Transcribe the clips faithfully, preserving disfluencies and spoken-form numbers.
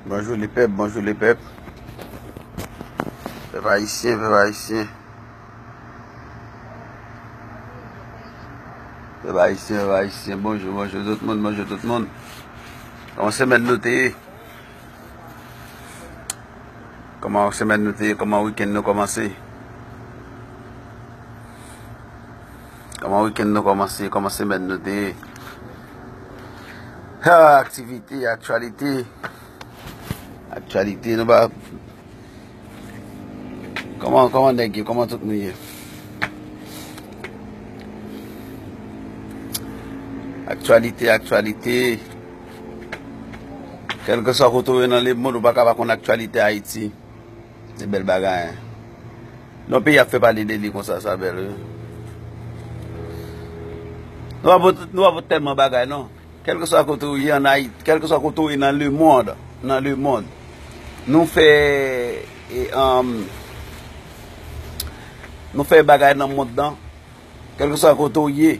Bonjou lepèp, bonjou lepèp. Pèp ayisyen, pèp ayisyen. Pèp ayisyen, pèp ayisyen, bonjou, bonjou tout moun, bonjou tout moun. Kòman semèn nou te ye? Kòman semèn nou te ye? Kòman wikenn nou kòmanse? Kòman wikenn nou kòmanse? Kòman semèn nou te ye? Ha, aktivite, aktyalite. Aktyalite, nou pa. Kòman, kòman nèg yo? Kòman tout moun ye? Aktyalite, aktyalite. Kèlkeswa kote w ye nan lemonn, ou pa ka pa konn aktyalite Ayiti. Se bèl bagay, en. Non, peyi ap fè pale de li konsa, sa bèl, wi. Nou pa pot, nou pa pot tèlman bagay, non. Kèlkeswa kote w ye ann Ayiti, kèlkeswa kote w ye nan lemonn, nan lemonn, nou fè, e, um, nou fè bagay nan mond lan. Kèlkeswa kote w ye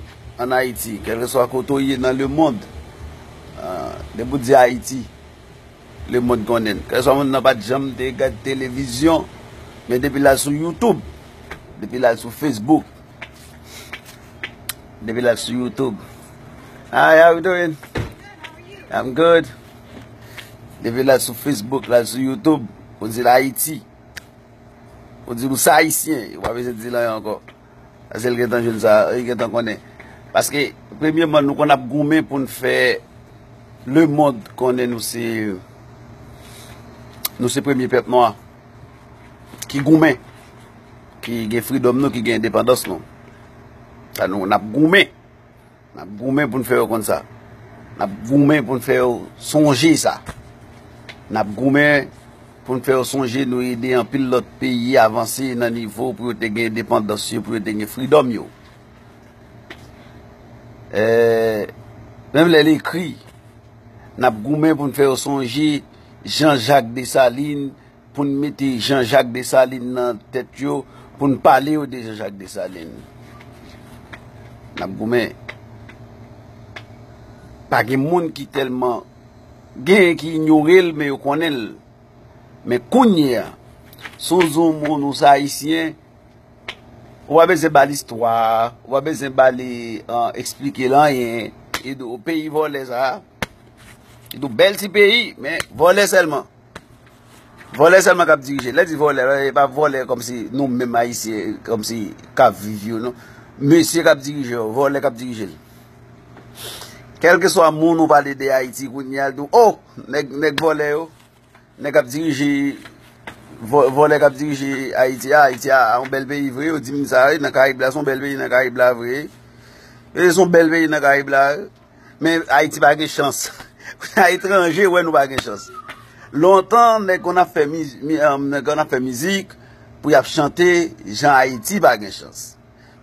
ann Ayiti, kèlkeswa kote w ye nan lemonn, ah, depi w di Ayiti, lemonn konnen n. Kèlkeswa moun nan pa t janm te gad televizyon, men depi l al sou YouTube, depi l al sou Facebook, depi l al sou YouTube. Hi, how you doing? I'm good. Depi l al sou Facebook, l al sou YouTube, ou di l Ayiti. Ou di l ou se Ayisyen, ou pa bezwen di l anyen ankò. Paske l gentan jwenn sa, li gentan konnen. Paske, premyeman, nou konn ap goumen pou n fè lemonn konnen nou se, nou se premye pèp nwa ki goumen, ki gen freedom nou, ki gen endepandans nou. Sa nou, n ap goumen. N ap goumen pou n fè yo konn sa. N ap goumen pou n fè yo sonje sa. N ap goumen pou n fè yo sonje nou ede anpil lòt peyi avanse nan nivo pou yo te gen endepandans yo, pou yo te gen freedom yo. Eh, menm lè l ekri, n ap goumen pou n fè yo sonje Jean Jacques Dessalines, pou n mete Jean Jacques Dessalines nan tèt yo, pou n pale yo de Jean Jacques Dessalines. N ap goumen. Pa gen moun ki tèlman, gen ki inyore l, men yo konnen l. Men kounye a, si w di yon moun ou se Ayisyen, ou pa bezwen ba l istwa, ou pa bezwen ba li, an, eksplike l anyen. Li di w peyi vòlè sa a. Li di w bèl ti peyi, men vòlè sèlman. Vòlè sèlman k ap dirije l. Lè di vòlè, e pa vòlè kòmsi nou menm Ayisyen, kòmsi k ap viv yo, non. Mesye k ap dirije yo, vòlè k ap dirije l. Kèlkeswa moun ou pale de Ayiti kounye a, l di w, o, nèg, nèg vòlè yo. Nèg k ap dirije, vò-, vòlè k ap dirije Ayiti a, Ayiti a, a yon bèl peyi vre, yo di m sa, wi, nan Karayib la, se yon bèl peyi nan Karayib la vre. E se yon bèl peyi nan Karayib la, wi. Men Ayiti pa gen chans. Etranje wè nou pa gen chans. Lontan, nèg konn ap fè miz-, mi-, um, nèg konn ap fè mizik pou y ap chante jan Ayiti pa gen chans.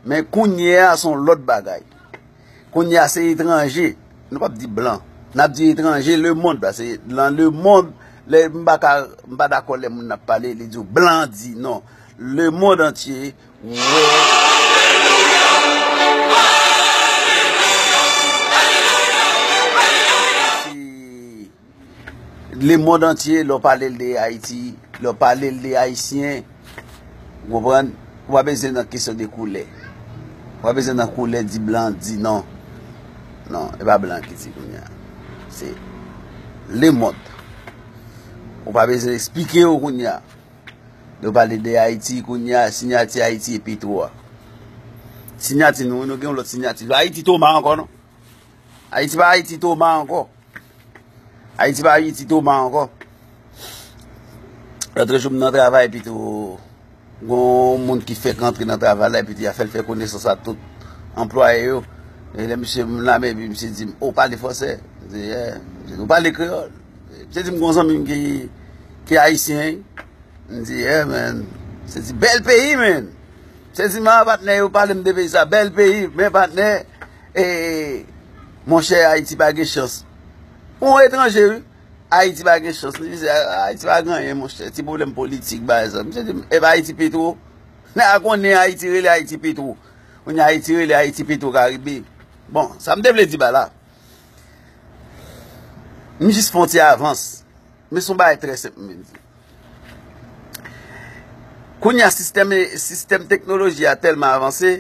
Men kounye a, se yon lòt bagay. Kounye a, se etranje. Nou p ap di blan. N ap di etranje, lemonn, paske nan lemonn, lè m pa ka, m pa dakò lè moun ap pale, li di w blan di, non. Lemonn antye wè. Se lemonn antye, lè w pale l de Ayiti, lè w pale l de Ayisyen, ou konprann? Ou pa bezwen nan kesyon de koulè. Ou pa bezwen nan koulè, di blan, di non. Non, e pa blan ki di kounye a. Se lemonn. Ou pa bezwen eksplike yo kounye a. Yo pale de Ayiti kounye a, siyati Ayiti e Petwo a. Siyati nou, nou gen yon lòt siyati. Ayiti Toma ankò, non? Ayiti pa Ayiti Toma ankò. Ayiti pa Ayiti Toma ankò. Lòt jou m nan travay, Petwo, gon moun ki fèk antre nan travay la, epi y a fè l fè konesans ak tout anplwaye yo. E lè misye m la, men epi misye di m, o, pale fransè. M di, yeah. Misye di, ou pale kreyòl. Misye di m gon zanmi m ki, ki ayisyen, wi. M di, yeah, man. Misye di, bèl peyi, man. Misye di, man, patnè, yo pale m de peyi sa, bèl peyi, men patnè, e, monchè, Ayiti pa gen chans. Pou yon etranje, wi. Ayiti pa gen chans. Li di, Ayiti pa gen anyen, monchè. Ti pwoblèm politik, bagay sa. Misye di, epa Ayiti Petwo. Nèg la konnen Ayiti rele Ayiti Petwo. Kounye a Ayiti rele Ayiti Petwo Karibe. Bon, sa m te vle di ba la. M jis fè yon ti avans. Men se yon bagay trè senp m vin di. Kounye a, sistèm, sistèm teknoloji a tèlman avanse,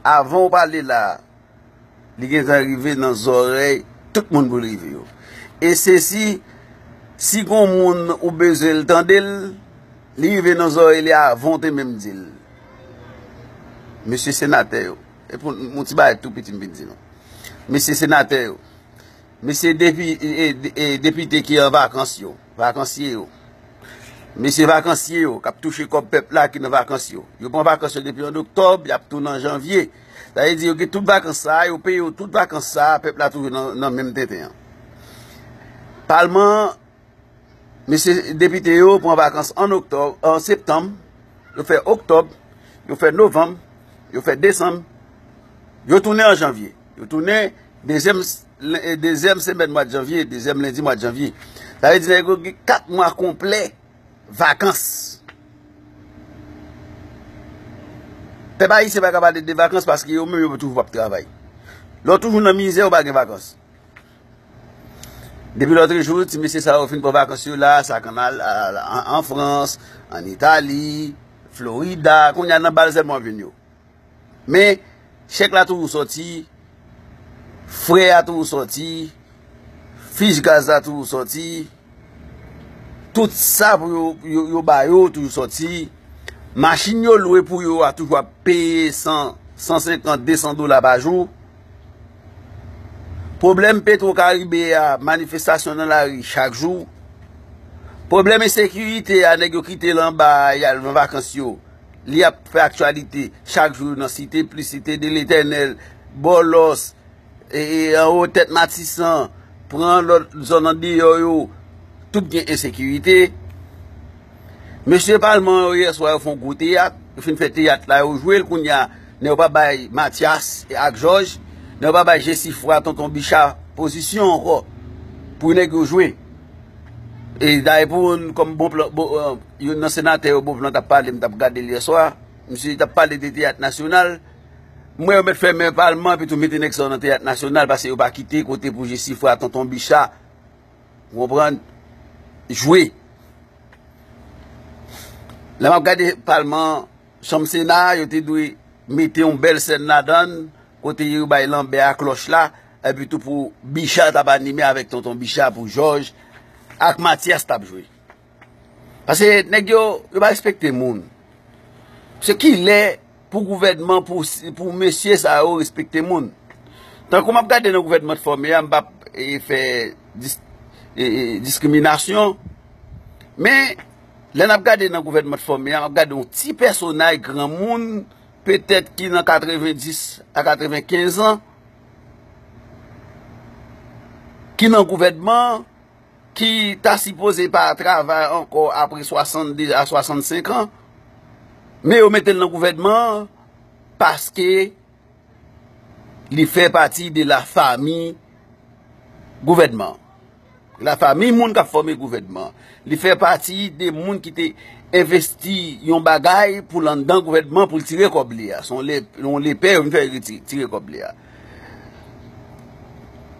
avan w pale la, li gentan rive nan zòrèy tout moun pou l rive yo. E se si, si gon moun ou bezwen l tande l, li rive nan zòrèy li avan w te menm di l. Mesye senatè yo, e pou yon ti bagay tou piti m vin di nou. Mesye senatè yo, mesye depi, e, e, e, depite ki an vakans yo, vakansye yo. Mesye vakansye yo, k ap touche kòb pèp la ki nan vakans yo. Yo pran vakans yo depi an oktòb, y ap tounen an janvye. Sa vle di yo gen tout vakans sa a, yo peye yo tout vakans sa a, pèp la toujou nan, nan menm tenten an. Palman an, mesye depite yo pran vakans an oktòb, an septanm, yo fè oktòb, yo fè novanm, yo fè desanm, yo tounen an janvye. Yo tounen dezyèm, dezyèm semèn mwa janvye, dezyèm lendi mwa janvye. Sa vle di nèg yo gen kat mwa konplè vakans. Pèp ayisyen pa ka pale de vakans paske yo menm yo toujou ap travay. Lè w toujou nan mizè, ou pa gen vakans. Depi lòtrejou, ti mesye sa yo fin pran vakans yo la, sa k ann al, al, an, an Frans, an Itali, Florida, kounye a nan bal sèlman w ap jwenn yo. Men, chèk la toujou sòti, frè a toujou sòti, fich gaz la toujou sòti, tout sa pou yo, yo, yo ba yo toujou sòti, machin yo lwe pou yo a toujou ap peye san, san senkant, desan dola pa jou. Pwoblèm Petro Karibe a, manifestasyon nan lari chak jou. Pwoblèm ensekirite a, nèg yo kite l anba, y al nan vakans yo. Li ap fè aktyalite chak jou nan Site Plis, Site de Letènèl, Bòlòs, e, e, anwo tèt Matisan, pran lòt zòn andeyò yo, tout gen ensekirite. Mesye palman yo yè swa yo fè yon gwo teyat, yo fin fè teyat la, yo jwe l kounye a, nèg yo pa bay Matyas ak Jòj, nèg yo pa bay Jesifra, Tonton Bicha pozisyon ankò pou nèg yo jwe. E dayè pou kòm bon plan, bon, e, youn nan senatè yo bon plan t ap pale, m t ap gade l yè swa, misye t ap pale de teyat nasyonal. M wè yo mèt fèmen palman epi tou mete nèg sa yo nan teyat nasyonal paske yo pa kite kote pou Jesifra, Tonton Bicha, ou konprann, jwe. Lè m ap gade palman, chanm Sena, yo te dwe mete yon bèl sèn ladan l, kote yo bay Lanbè a klòch la, epi tou pou Bicha t ap anime avèk Tonton Bicha pou Jòj ak Matyas t ap jwe. Paske nèg yo, yo pa respekte moun. Se kilè pou gouvènman, pou, pou mesye sa yo respekte moun? Tankou m ap gade nan gouvènman t fòme a, m p ap, e, fè dis-, e, e, diskriminasyon. Men, lè n ap gade nan gouvènman t fòme a, m ap gade yon ti pèsonaj granmoun, petèt ki nan katrevenndis a katrevenkenz an, ki nan gouvènman, ki ta sipoze pa travay ankò apre swasannde a swasannsenk an, men yo mete l nan gouvènman an paske li fè pati de lafanmi gouvènman. Lafanmi moun k ap fòme gouvènman. Li fè pati de moun ki te envesti yon bagay pou l anndan gouvènman pou l tire kòb li a. Se yon le-, yon lepè yo vin fè li ti-, tire kòb li a.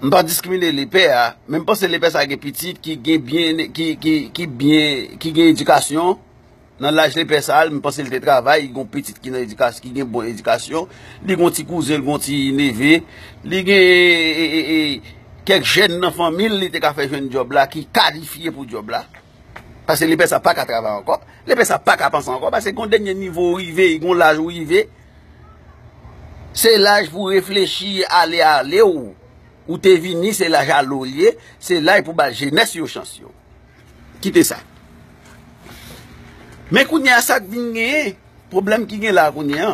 M pa diskrimine lepè a, men m panse lepè sa gen pitit ki gen byen, ki, ki, ki byen, ki gen edikasyon. Nan laj lepè sa a, m panse l te travay, li gen yon pitit ki nan edikasyon, ki gen bon edikasyon, li gen yon ti kouzen, li gen yon ti neve, li gen, e, e, e, kèk jèn nan fanmi l, li te ka fè jwenn djòb la, ki kalifye pou djòb la. Paske lepè sa pa ka travay ankò. Lepè sa pa ka panse ankò. Paske gon dènye nivo ou rive, gon laj ou rive. Se laj pou reflechi, ale, ale ou. Ou te vini, se laj ale w li ye. Se laj pou ba jenès yo chans yo. Kite sa. Men kounye a, sa k vin genyen, pwoblèm ki gen la kounye a.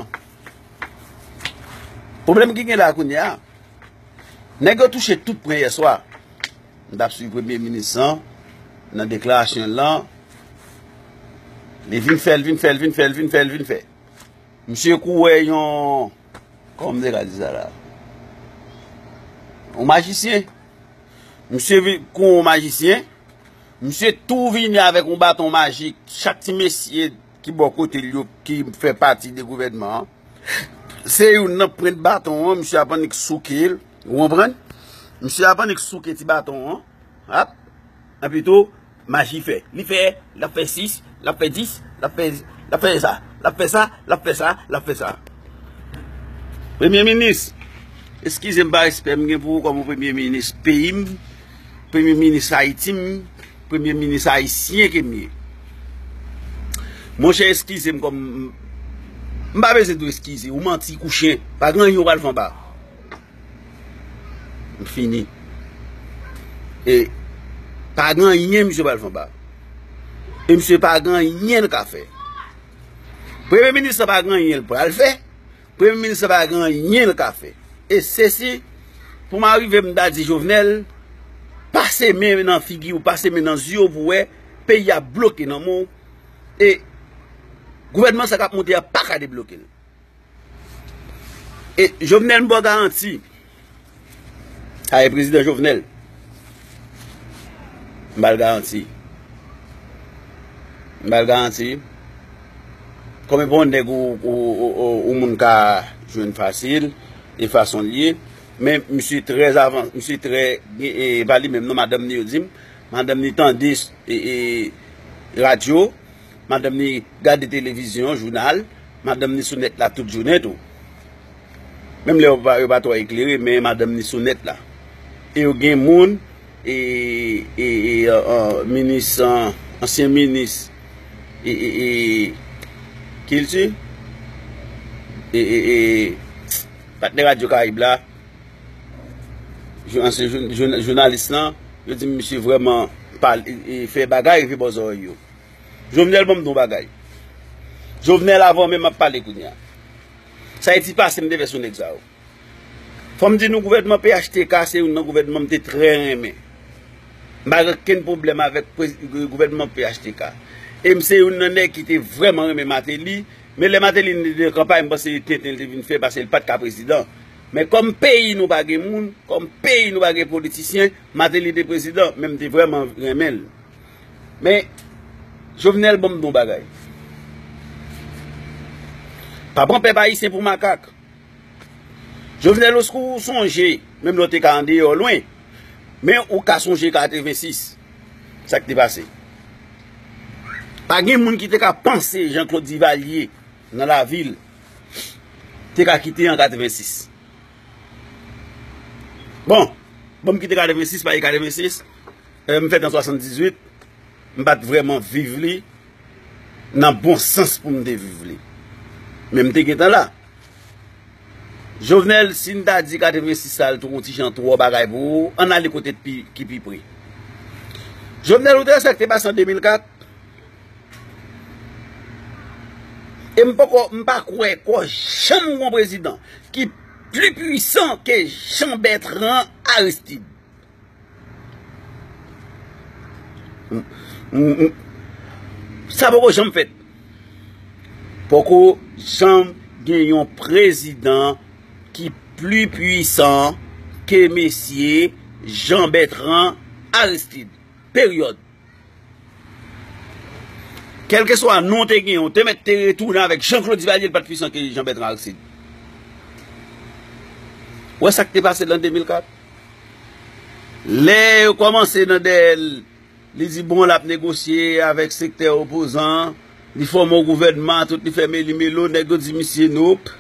Pwoblèm ki gen la kounye a. Nèg yo touche tout pwen yè swa. M t ap swiv premye minis lan nan deklarasyon l lan. Li vin fè, l vin fè, l vin fè, l vin fè, l vin fè. Misye kouri yon, kòman m te ka di sa la? Yon majisyen. Misye vi-, kouri yon majisyen. Misye tou vini avèk yon baton majik. Chak ti mesye ki bò kote l yo, ki fè pati de gouvènman an, se youn nan pwent baton an, misye ap annik souke l. Ou konprann? Misye ap annik souke ti baton an. Ap. Epi tou, maji fè. Li fè, l ap fè sis, l ap fè dis, l ap fè, l ap fè sa, l ap fè sa, l ap fè sa, l ap fè sa. Premye minis, eskize m pa respè m gen pou ou kòm yon premye minis peyi m, premye minis Ayiti m, premye minis ayisyen ke m ye. Monchè, eskize m kòm, m pa bezwen di w eskize, ou manti kou chen, pa gen anyen w pral fè anba. M fini. E pa gen anyen misye pral fè anba. E misye pa gen anyen l ka fè. Premye minis la pa gen anyen l pral fè. Premye minis la pa gen anyen l ka fè. E sesi, pou m arive m ta di Jovenel, pase men nan figi w, pase men nan zye w pou w wè, peyi a bloke nan men w. E gouvènman sa k ap monte a pa ka debloke l. E Jovenel m ba w garanti. Sa e prezidan Jovenel. M ba l garanti. M ba l garanti. Kòm e pa yon nèg ou, ou, ou, ou, ou moun ka jwenn fasil, e fason l ye. Men misye trè avan, misye trè, e, e, pa li menm non, madanm ni yo di m, madanm ni tande, e, e, radyo, madanm ni gade televizyon, jounal, madanm ni sou nèt la tout jounen tou. Menm lè yo pa, yo pa twò eklere, men madanm ni sou nèt la. E yo gen moun, e, e, e, an, an, minis, an, ansyen minis, e, e, e, kilti, e, e, e, patnè Radyo Karib la, jou-, ansyen jou-, jou-, jounalis lan, yo di misye vrèman pale, e, e, fè bagay rive bò zòrèy yo. Jovenel, ban m di w bagay. Jovenel, avan menm m ap pale kounye a. Sa e ti pase m te fè sou nèg sa yo. Fò m di nou, gouvènman P H T K se youn nan gouvènman m te trè renmen. M pa gen okenn pwoblèm avèk prez-, gouvènman P H T K. E m se youn nan nèg ki te vrèman renmen Martelly. Men lè Martelly te nan kanpay, m panse se tenten l te vin fè paske l pa t ka prezidan. Men kòm peyi nou pa gen moun, kòm peyi nou pa gen politisyen, Martelly te prezidan, men m te vrèman renmen l. Men, Jovenel, ban m di w yon bagay. Pa pran pèp ayisyen pou makak. Jovenel, èske w sonje, menm lè w te ka andeyò lwen, men ou ka sonje katrevensis, sa k te pase. Pa gen moun ki te ka panse Jean Claude Duvalier nan lavil te ka kite an katrevensis. Bon, bon, m kite katrevensis, paske katrevensis, eh, m fèt an swasanndizuit, m pa t vrèman viv li nan bon sans pou m te viv li. Men m te gentan la. Jovenel, si n ta di katrevensis sa, l tou yon ti jan twò bagay pou ou, ann ale kote pi, ki pi pre. Jovenel, ou te wè sa k te pase an de mil kat? E m poko, m pa kwè kò janm gon prezidan ki pli pwisan ke Jean Bertrand Aristide. M, m, m, sa poko janm fèt. Poko janm gen yon prezidan ki pli pwisan ke mesye Jean Bertrand Aristide. Peryòd. Kèlkeswa non te gen, ou te mèt te retounen avèk Jean Claude Duvalier, li pa t pwisan ke Jean Bertrand Aristide. Ou wè sa k te pase l an de mil kat? Lè yo kòmanse nan dèyè l, li di bon, l ap negosye avèk sektè opozan, li fòme yon gouvènman, tout li fè meli melo, nèg yo di misye nop.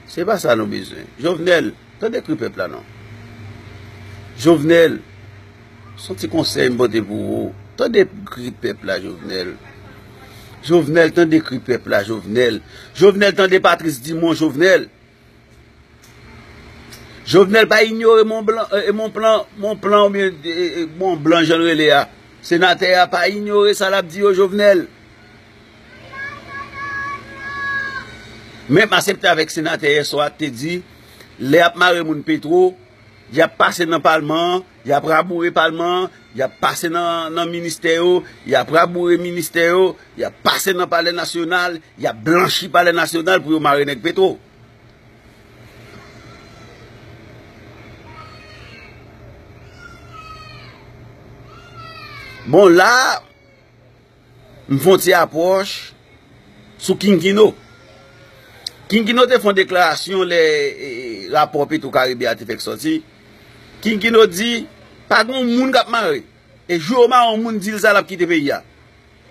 Se pa sa nou bezwen. Jovenel, tande kri pèp la non. Jovenel, se yon ti konsèy m pote pou ou. Tande kri pèp la, Jovenel. Jovenel, tande kri pèp la, Jovenel. Jovenel, tande Patrice Dumont, Jovenel. Jovenel, pa inyore Mont Blanc, eh, Mont Blanc, Mont Blanc oubyen, eh, eh, Mont Blanc, jan l rele a. Senatè a, pa inyore sa l ap di yo, Jovenel. Menm asepte avèk senatè yèswa te di, lè y ap mare moun Petwo, y ap pase nan palman an, y ap raboure palman an, y ap pase nan, nan ministè yo, y ap raboure ministè yo, y ap pase nan palè nasyonal, y ap blanchi palè nasyonal pou yo mare nèg Petwo. Bon, la, m fè yon ti apwòch sou King Kino. King Kino te fè yon deklarasyon lè, e, rapò Petro Caribe a te fèk sòti. King Kino di, pa gen yon moun k ap mare. E jou yo mare yon moun, di l sa, l ap kite peyi a.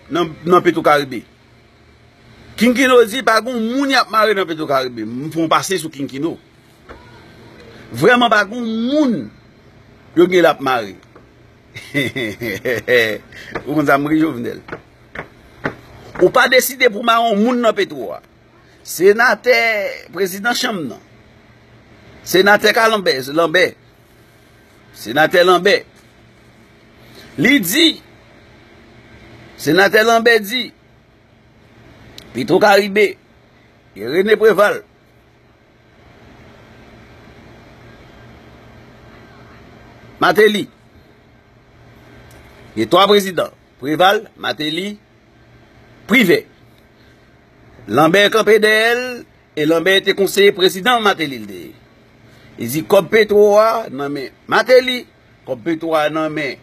Nan, nan Petro Caribe. Kinkino di pa gen moun y ap mare nan Petro Caribe. M fè yon pase sou Kinkino. Vrèman pa gen moun yo gen l ap mare. Ou konn sa m ri, Jovenel? Ou pa deside pou mare yon moun nan Petro a. Senatè, prezidan chanm nan. Senatè Kalanbè, Lanbè. Senatè Lanbè. Li di, Senatè Lanbè di, Petro Caribe, gen René Préval, Martelly. Gen twa prezidan, Préval, Martelly, Privè. Lanbè kanpe dèyè l, e Lanbè te konseye prezidan Martelly l te ye. Li di kòb Petro a nan men Martelly, kòb Petro a nan men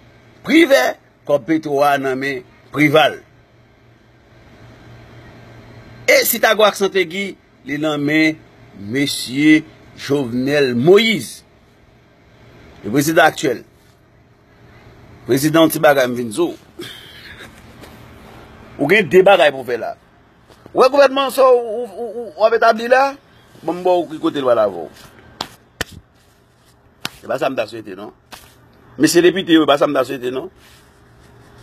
Privè, kòb Petro a nan men Préval. E Sitago ak Sentegi, li nan men mesye Jovenel Moïse, le prezidan aktyèl. Prezidan, yon ti bagay m vin di w. Ou gen de bagay pou w fè la. Ou wè gouvènman sa w, w, w, w, w ap etabli la? Ban m ba w ki kote l pral avè w. E pa sa m ta swete, non. Mesye depite yo, e pa sa m ta swete, non.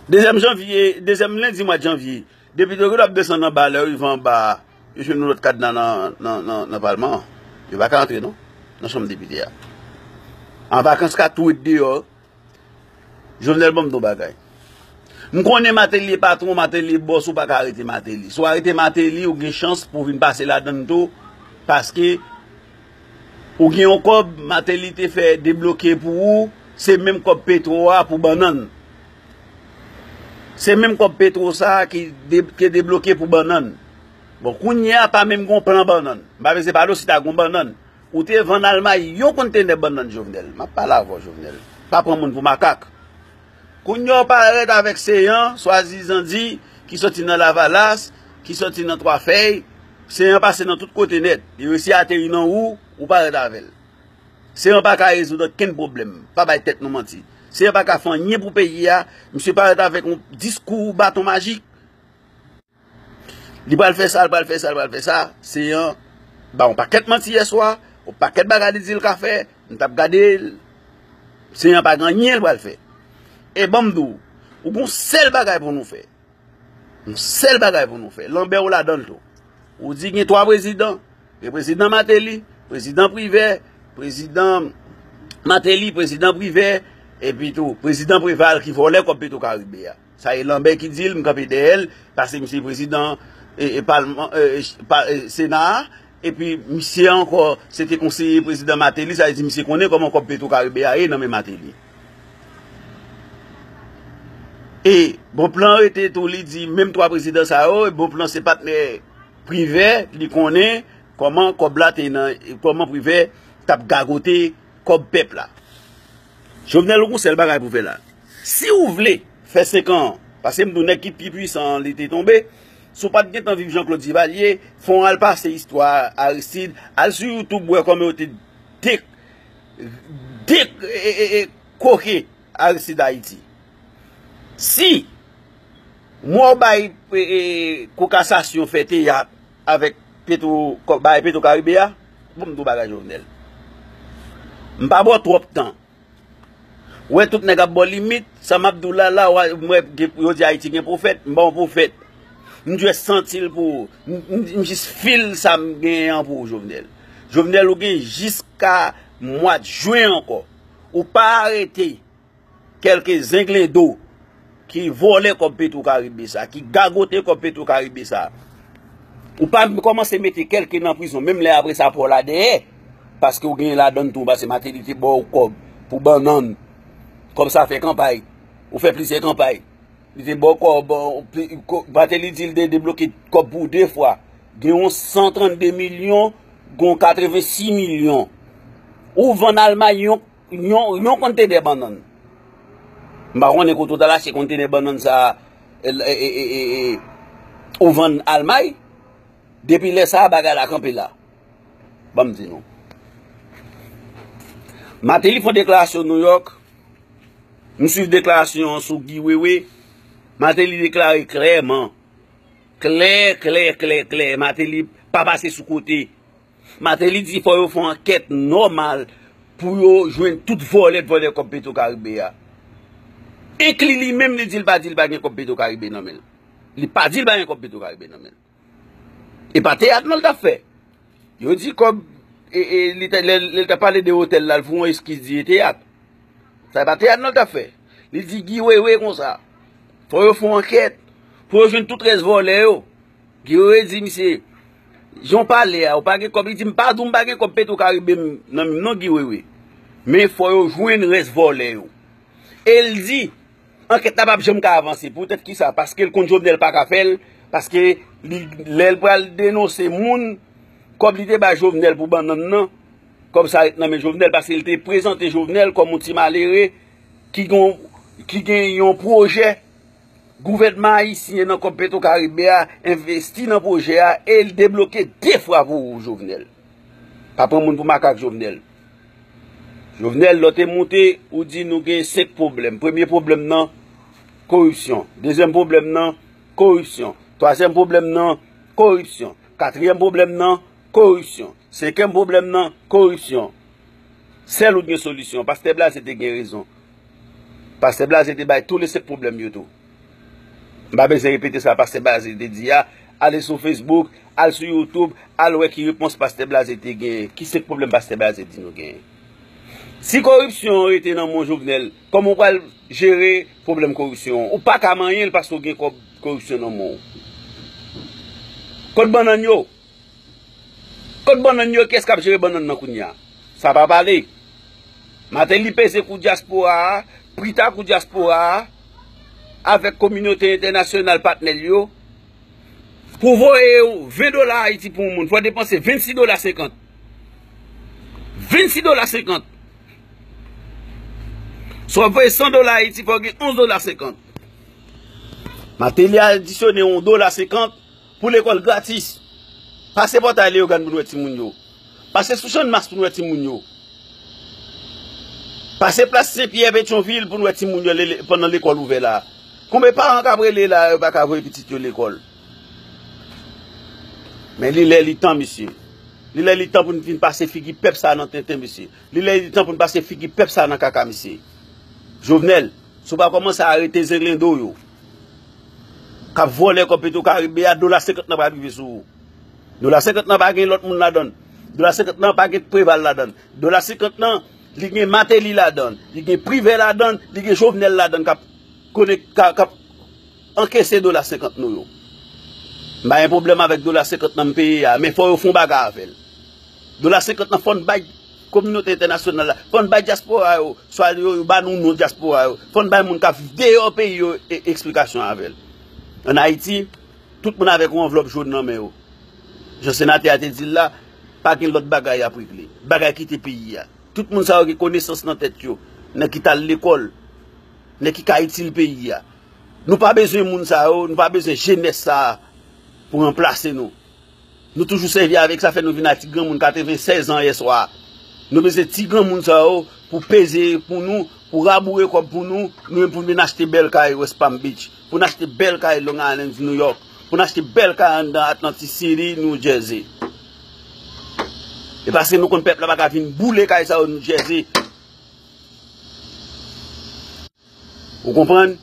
Dezyèm janvye, dezyèm lendi mwa janvye, depite yo ap desann anba, lè yo rive anba a, yo jwenn yon lòt kadna nan, nan, nan, nan palman an. Yo pa ka antre, non, nan chanm depite a. An vakans ka tou ret deyò. Jovenel, ban m di w bagay. M konnen Martelly e patwon, Martelly e bòs, ou pa ka arete Martelly. Si w arete Martelly, ou gen chans pou w vin pase ladann tou, paske ou gen yon kòb Martelly te fè debloke pou ou, se menm kòb Petro a pou bannann. Se menm kòb Petro sa a ki de-, te debloke pou bannann. Bon, kounye a pa menm gen yon plan bannann. M pa bezwen pale w si ta gen yon bannann. Ou te vann Almay yon kontenè bannann, Jovenel. M ap pale avè w, Jovenel. Pa pran moun pou makak. Kounye a w parèt avèk Seyan, swadizan di, ki soti nan Lavalas, ki soti nan Twafèy. Seyan pase nan tout kote nèt. Li resi ateri nan ou, ou parèt avè l. Seyan pa ka rezoud okenn pwoblèm. Pa bay tèt nou manti. Seyan pa ka fè anyen pou peyi a. Misye parèt avèk yon diskou baton majik. Li pral fè sa, li pral fè sa, li pral fè sa. Seyan ba yon pakèt manti yèswa, yon pakèt bagay li di l ka fè. M t ap gade l. Seyan pa gen anyen l pral fè. E ban m di w, ou gon sèl bagay pou nou fè. Yon sèl bagay pou nou fè. Lanbè ou ladan l tou. Ou di gen twa prezidan. Gen prezidan Martelly, prezidan Privè, prezidan Martelly, prezidan Privè, epi tou prezidan Preval ki vòlè kòb Petro Caribe a. Sa e Lanbè ki di l, m kanpe dèyè l, paske misye prezidan, e, e, palman, e, e, pa, e, Sena a, epi misye ankò, se te konseye prezidan Martelly, sa vle di misye konnen kòman kòb Petro Caribe a ye nan men Martelly. E bon plan rete tou, li di menm twa prezidan sa yo, e bon plan se patnè Privè, li konnen kòman kòb la te nan, kòman Privè t ap gagote kòb pèp la. Jovenel, ou gon sèl bagay pou fè la. Si ou vle fè senk an, paske m di w nèg ki pi pwisan an, li te tonbe, si w pa t gentan viv Jean Claude Duvalier, fè w al pase istwa Aristide, al sou YouTube wè kòman yo te dek, dek, e, e, e, koke Aristide Ayiti. Si mwen w bay, e, e, kou kasasyon fè teyat avèk Petro, kò-, bay Petro Karibe a, bon, m di w bagay, Jovenel. M pa ba w twòp tan. Ou wè tout nèg ap ba w limit, sa m ap di w la, la, w a, m wè gen, yo di Ayiti gen pwofèt, m ba w pwofèt. M dwe santi l pou ou. M, m, m jis fil sa m genyen an pou ou, Jovenel. Jovenel, ou gen jiska mwa jen ankò. Ou pa arete kèlke zenglendo ki vòlè kòb Petro Karibe sa, ki gagote kòb Petro Karibe sa. Ou pa kòmanse mete kèlke nan prizon, menm lè apre sa pa w la dèyè, paske w genyen ladann tou, paske Martelly te ba w kòb pou bannann. Kòb sa fè kanpay. Ou fè plizyè kanpay. Li te ba w kòb, bon, pli-, ko-, Martelly di l te debloke kòb pou w de fwa. Gen yon san trannde milyon, gen yon katrevensis milyon. Ou vann Almay yon yon, yon kontenè bannann. M pa konnen kote w t al achte kontenè bannann sa a, e, e, ou vann Almay. Depi lè sa a, bagay la kanpe la. Ban m di nou. Martelly fè yon deklarasyon Nouyòk. M swiv deklarasyon an sou Guy Wewe. Martelly deklare klèman, klè, klè, klè, klè, Martelly pa pase sou kote. Martelly di fò yo fè yon ankèt nòmal pou yo jwenn tout vòlè k vòlè kòb Petro Caribe a. Enkli li menm, li di l pa di l pa gen kòb Petro Caribe nan men l. Li pa di l pa gen kòb Petro Caribe nan men l. E pa teyat non l t ap fè. Yo di kòb, e, e, li te, lè, lè l t ap pale de otèl la, l fè yon eskiz di e teyat. Sa e pa teyat non l t ap fè. Li di Guy Wewe konsa, fò yo fè yon ankèt pou yo jwenn tout rès vòlè yo. Guy Wewe di misye, jan w pale a, ou pa gen kòb. Li di, m pa di w m pa gen kòb Petro Caribe m nan men m non, Guy Wewe. Men fò yo jwenn rès vòlè yo. E l di, ankèt la p ap janm ka avanse. Poutèt kisa? Paske l konn Jovenel pa ka fè l, paske li, lè l pral denonse moun, kòb li te bay Jovenel pou bannann nan, kòb sa ret nan men Jovenel, paske l te prezante Jovenel kòm yon ti malere ki gen, ki gen yon pwojè. Gouvènman ayisyen nan kòb Petro Caribe a envesti nan pwojè a e l debloke de fwa pou ou, Jovenel. Pa pran moun pou makak, Jovenel. Jovenel, lè w te moute, ou di nou gen senk pwoblèm. Premye pwoblèm nan, koripsyon. Dezyèm pwoblèm nan, koripsyon. Twazyèm pwoblèm nan, koripsyon. Katriyèm pwoblèm nan, koripsyon. Senkyèm pwoblèm nan, koripsyon. Sèl ou t gen solisyon. Pastè Blaze te gen rezon. Pastè Blaze te bay tou le senk pwoblèm yo tou. M pa bezwen repete sa Pastè Blaze te di a. Ale sou Facebook, al sou YouTube, al wè ki repons Pastè Blaze te genyen. Ki senk pwoblèm Pastè Blaze di nou genyen? Si koripsyon an rete nan men w, Jovenel, kòman w pral jere pwoblèm koripsyon an? Ou pa ka manyen l paske w gen kòb koripsyon nan men w. Kot bannann yo? Kot bannann yo? Kiyès k ap jere bannann nan kounye a? Sa pa pale. Martelly peze kou dyaspora a, Prita kou dyaspora a, avèk kominote entènasyonal patnè l yo, pou voye ven dola Ayiti pou yon moun, fò w depanse vennsis dola senkant. Vennsis dola senkant. Si w ap voye san dola Ayiti, fò w gen onz dola senkant. Martelly adisyone yon dola senkant pou lekòl gratis. Pase pòtay Leyogàn pou n wè timoun yo. Pase sou Channmas pou n wè timoun yo. Pase plas Senpyè Petyonvil pou n wè timoun yo lè, lè, pandan lekòl ouvè la. Konbyen paran k ap rele la, yo pa ka voye pitit yo lekòl? Men li lè li tan, mesye. Li lè li tan pou n fin pase figi pèp sa nan tenten, mesye. Li lè li tan pou n pase figi pèp sa nan kaka, mesye. Jovenel, si w pa kòmanse arete zenglendo yo k ap vòlè kòb Petro Caribe a, dola senkant nan pral rive sou ou. Dola senkant nan pa gen lòt moun ladan l. Dola senkant nan pa gen Preval ladan l. Dola senkant nan, li gen Martelly ladan l, li gen Privè ladan l, li gen Jovenel ladan l k ap konnen, k ap, k ap ankese dola senkant nou yo. M pa gen pwoblèm avèk dola senkant nan m peye a, men fò yo fè yon bagay avè l. Dola senkant nan fò n bay kominote entènasyonal la, fò n bay dyaspora yo, swa yo, yo ba nou non dyaspora yo, fò n bay moun k ap viv deyò peyi yo e, eksplikasyon avè l. Ann Ayiti, tout moun avèk yon anvlòp jòn nan men yo. Jan senatè a te di l la, pa gen lòt bagay y ap regle. Bagay kite peyi a. Tout moun sa yo gen konesans nan tèt yo, nèg ki t al lekòl, nèg ki ka itil peyi a. Nou pa bezwen moun sa yo, nou pa bezwen jenès sa a pou ranplase nou. Nou toujou sèvi avèk sa, fè nou vin a ti granmoun katrevennsèz an yèswa. Nou bezwen ti granmoun sa yo pou peze pou nou, pou raboure kòb pou nou, nou menm pou n vin achte bèl kay West Palm Beach, pou n achte bèl kay Long Island, New York, pou n achte bèl kay anndan Atlantic City, New Jersey. E paske nou konn pèp la pa ka vin boule kay sa yo New Jersey. Ou konprann?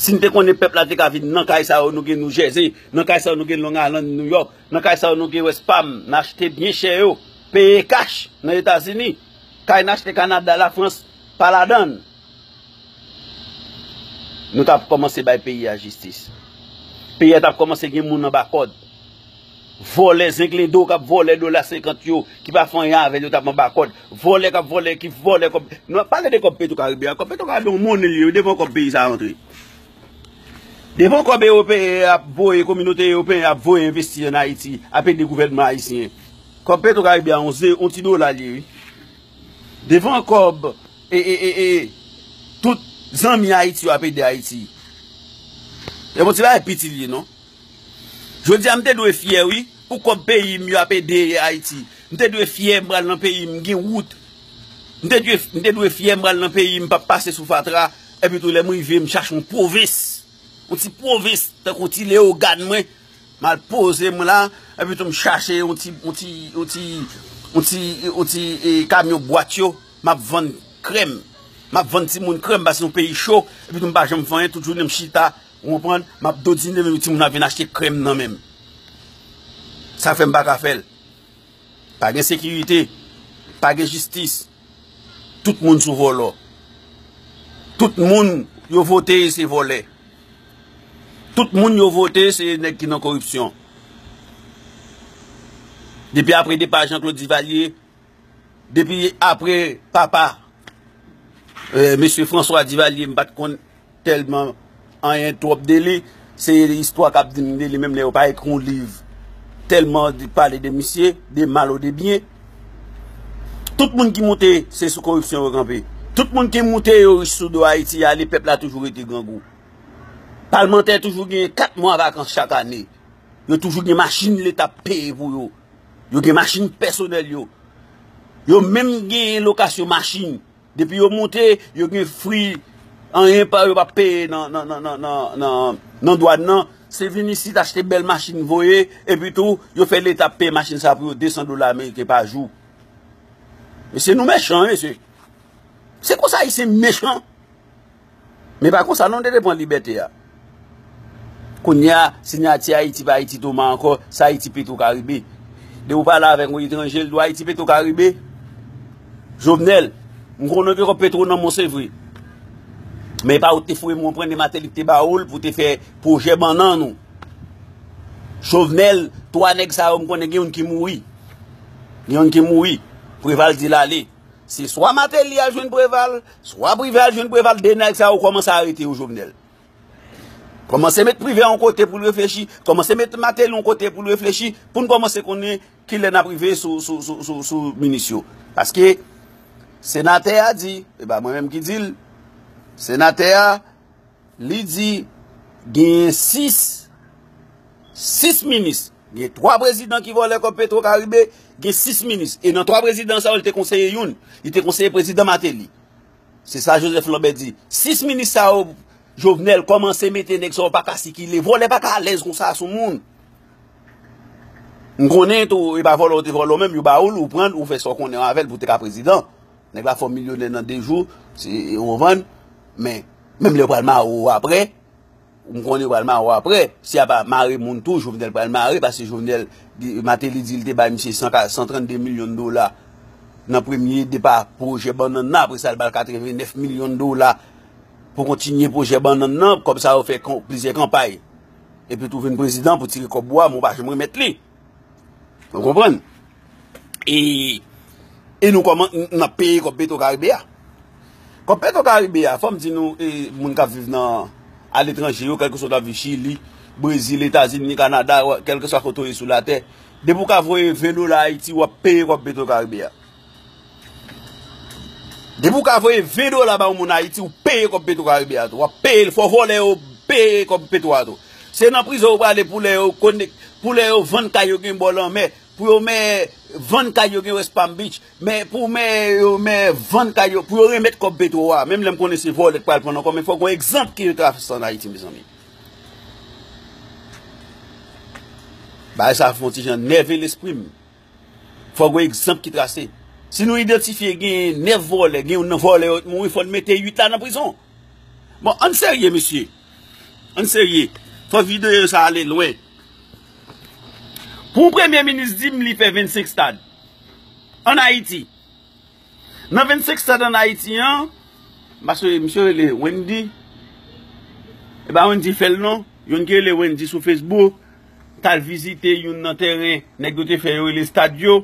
Si n te konnen pèp la te ka vin nan kay sa yo nou gen New Jersey, nan kay sa yo nou gen Long Island, New York, nan kay sa yo nou gen West Palm, n achte byen chè yo, peye kach nan Etazini. Kay n achte Kanada, Lafrans, pa ladan l. Nou t ap kòmanse bay peyi a jistis. Peyi a t ap kòmanse gen moun anba kòd. Vòlè zenglendo k ap vòlè dola senkant yo, ki pa fè anyen avè l, yo t ap anba kòd. Vòlè k ap vòlè, ki vòlè kòb. Nou ap pale de kòb Petro Caribe a. Kòb Petro Caribe yon monnen li ye, devan kòb peyi sa a antre. Devan kòb ewopeyen ap voye, kominote ewopeyen ap voye envesti ann Ayiti, ap ede gouvènman ayisyen. Kòb Petro Caribe a, yon ze, yon ti dola li ye, wi. Devan kòb, e, e, e, e, tout zanmi Ayiti yo ap ede Ayiti. E bon ti bagay piti li ye, non? Jodi a, m te dwe fyè, wi, pou kòb peyi m yo ap ede Ayiti. M te dwe fyè, m pral nan peyi m, m gen wout. M te dwe, m te dwe fyè, m pral nan peyi, m p ap pase sou fatra. Epi tou, lè m rive, m chache yon pwovens. Yon ti pwovens, tankou ti Leyogàn mwen. M al poze m la, epi tou m chache yon ti, yon ti, yon ti, yon ti, yon ti, e, kamyon bwat yo, m ap vann krèm. M ap vann timoun krèm, paske yon peyi cho, epi tou m pa janm fè anyen, tout jounen m chita, ou konprann, m ap dodine, men timoun ap vin achte krèm nan men m. Sa fè m pa ka fè l. Pa gen sekirite, pa gen jistis. Tout moun sou vòlò. Tout moun yo vote se vòlè. Tout moun yo vote se nèg ki nan koripsyon. Depi apre depa Jean Claude Duvalier, depi apre papa, eh, mesye François Duvalier, m pa t konn tèlman anyen twòp de li. Se istwa k ap di m de li, menm lè yo pa ekri yon liv tèlman di, pale de misye, de mal ou de byen. Tout moun ki moute, se sou koripsyon yo kanpe. Tout moun ki moute, yo rich sou do Ayiti, ale pèp la toujou rete grangou. Palmantè toujou gen kat mwa vakans chak ane. Yo toujou gen machin leta ap peye pou yo. Yo gen machin pèsonèl yo. Yo menm gen lokasyon machin. Depi yo moute, yo gen fri, anyen pa yo p ap peye nan, nan, nan, nan, nan, nan, nan dwàn nan. Se vin isit achte bèl machin voye, epi tou, yo fè leta ap peye machin sa pou yo de san dola ameriken pa jou. Mesye, nou mechan, mesye. Se konsa Ayisyen mechan. Men pa konsa non, te te pran libète a. Kounye a, sinyati Ayiti pa Ayiti Toma ankò, se Ayiti Petro Karibe. Depi w pale avèk yon etranje, l di w Ayiti Petro Karibe. Jovenel, m konnen w gen kòb Petro nan men w, se vre. Men e pa ou te foure m, w konprann, e Martelly ki te ba ou l pou te fè pwojè bannann ou. Jovenel, twa nèg sa yo, m konnen gen youn ki mouri. Gen youn ki mouri. Preval di l ale. Se swa Martelly al jwenn Preval, swa Prive al jwenn Preval, de nèg sa yo kòmanse arete yo, Jovenel. Kòmanse met Prive yon kote pou l reflechi, kòmanse met Martelly yon kote pou l reflechi, pou n kòmanse konnen kilè n ap rive sou, sou, sou, sou, sou minis yo. Paske senatè a di, e pa mwen menm ki di l, senatè a, li di genyen sis, sis minis. Gen twa prezidan ki vòlè kòb Petro Karibe, gen sis minis. E nan twa prezidan sa yo, li te konseye youn. Li te konseye prezidan Martelly. Se sa Joseph Lambert di. Sis minis sa yo, Jovenel kòmanse mete nèg sa yo pa ka sikile. Vòlè pa ka alèz konsa sou moun. M konnen tou, e pa vòlè ou te vòlè ou menm, yo ba ou l, ou pran l, ou fè sa w konnen avè l pou w te ka prezidan. Nèg la fè w milyonè nan de jou, se, ou konprann? Men, menm lè yo pral mare w apre, m konnen yo pral mare w apre. Si y a pa mare moun tou, Jovenel pral mare, paske Jovenel, di, Martelly di l te bay misye san, san trannde milyon dola nan premye depa pwojè bannann nan, apre sa, l ba l katrevennnèf milyon dola pou kontinye pwojè bannann nan, kòb sa yo fè kon-, plizyè kanpay. Epi tou vin prezidan pou tire kòb bwa, men w pa janm remèt li. Ou konprann? E, e nou kòman, n, n ap peye kòb Petro Karibe a. Kòb Petro Karibe a, fò m di nou, e, moun k ap viv nan, aletranje yo, kèlkeswa w ap viv Chili, Brezil, Etazini, Kanada, kèlkeswa kote w ye sou latè, depi w ka voye ven dola Ayiti, w ap peye kòb Petro Karibe a. Depi w ka voye ven dola ba yon moun Ayiti, w peye kòb Petro Karibe a tou. W ap peye l, fò vòlè yo peye kòb Petro a tou. Se nan prizon yo prale pou lè yo konek-, pou lè yo vann kay yo gen bò lanmè, pou yo mè vann kay yo gen West Palm Beach, men pou mè yo mè vann kay yo, pou yo remèt kòb Petro a. Menm lè m konnen se vòlè k pral pran l ankò, men fòk gon egzanp ki trase ann Ayiti, mezanmi. Bagay sa fè yon ti jan nève lespri m. Fòk gon egzanp ki trase. Si nou idantifye gen nèf vòlè, gen youn nan vòlè yo t mouri, fò n mete uit la nan prizon. Bon, ann serye, mesye. Ann serye. Fò videyo sa ale lwen. Pou yon premye minis di m li fè vennsenk stad ann Ayiti. Nan vennsenk stad ann Ayiti an, paske misye rele Wendy, e pa Wendy fè l non, youn ki rele Wendy sou Facebook, t al vizite youn nan tèren nèg yo te fè yo rele stad yo,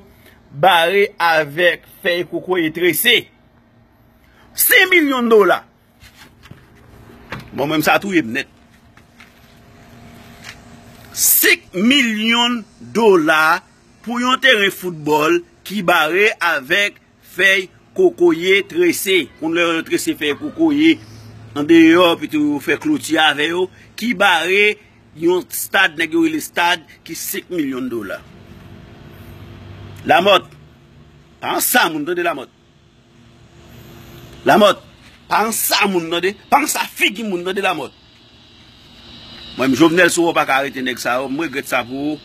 bare avèk fèy kokoye trese. Senk milyon dola. Bon, mwen, sa touye m nèt. Senk milyon dola pou yon teren foutbòl ki bare avèk fèy kokoye trese. Konn lè yo trese fèy kokoye andeyò, epi tou yo fè kloti avè yo, ki bare yon stad, nèg yo rele stad, ki senk milyon dola. Lamòt, pa yon sa moun, tande Lamòt. Lamòt, pa ansa moun tande, pa ansa figi moun tande Lamòt. Mwen menm Jovenel, si w pa ka arete nèg sa yo, m regrèt sa pou ou.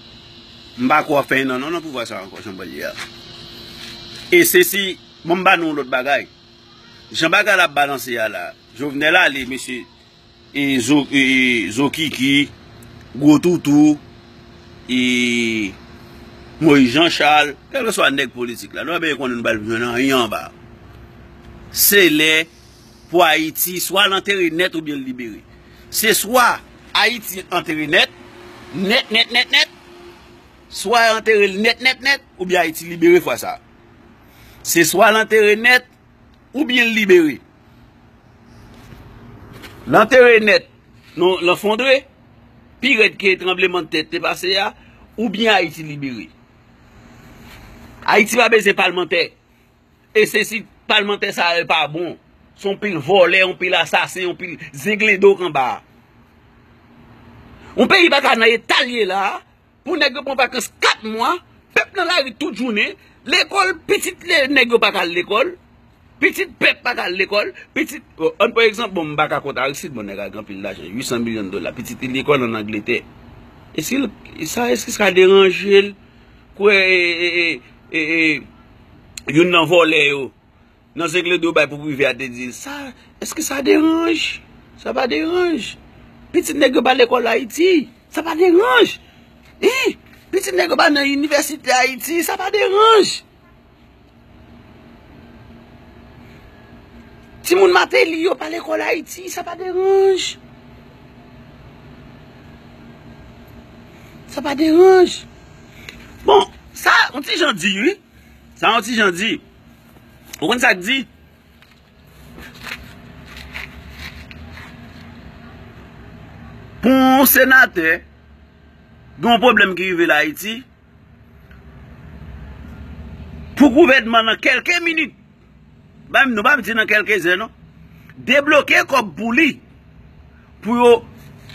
M pa kwè w ap fè anyen nan, nan pouvwa sa ankò, jan m wè l ye a. E se si, bon, m ba nou yon lòt bagay. Jan bagay la ap balanse a la, Jovenel ale, mesye, e zo, e zo kiki, gwo toutou, e Moïse Jean Charles, kèlkeswa nèg politik la, nou pa bezwen konnen nou pa bezwen anyen anba. Se lè pou Ayiti, swa l antere nèt oubyen l libere. Se swa Ayiti antere nèt, nèt, nèt, nèt, nèt, swa antere l nèt, nèt, nèt, oubyen Ayiti libere fwa sa. Se swa l antere nèt, oubyen l libere. L antere nèt, non, l efondre, pi rèd ke tranblemanntè te pase a, oubyen Ayiti libere. Ayiti pa bezwen palmantè. E se si palmantè sa yo pa bon. Se yon pil vòlè, yon pil asasen, yon pil zenglendo k anba a. Yon peyi pa ka nan eta l ye la a, pou nèg yo pran vakans kat mwa, pèp nan lari tout jounen, lekòl, pitit le, nèg yo pa ka al lekòl, pitit pèp pa ka al lekòl, pitit, oh, an pa egzanp, bon, m pa ka kont Aristide, bon, nèg la gen anpil lajan, uit san milyon dola, pitit li lekòl ann Angletè. E si l, sa, èske sa deranje l? Kwè, e, e, e, e, e, youn nan vòlè yo, nan zenglendo bay pou prive a te di l, sa, èske sa deranje? Sa pa deranje. Pitit nèg yo pa lekòl Ayiti. Sa pa deranje. Hein? Pitit nèg yo pa nan inivèsite Ayiti. Sa pa deranje. Timoun Mateli yo pa lekòl Ayiti. Sa pa deranje. Sa pa deranje. Bon, sa, yon ti jan di, wi. Sa, yon ti jan di. Ou konn sa k di? Pou yon senatè, gen yon pwoblèm ki rive l Ayiti, pou gouvènman nan kèlke minit, ba m, nou pa di nan kèlke zè, non, debloke kòb pou li, pou yo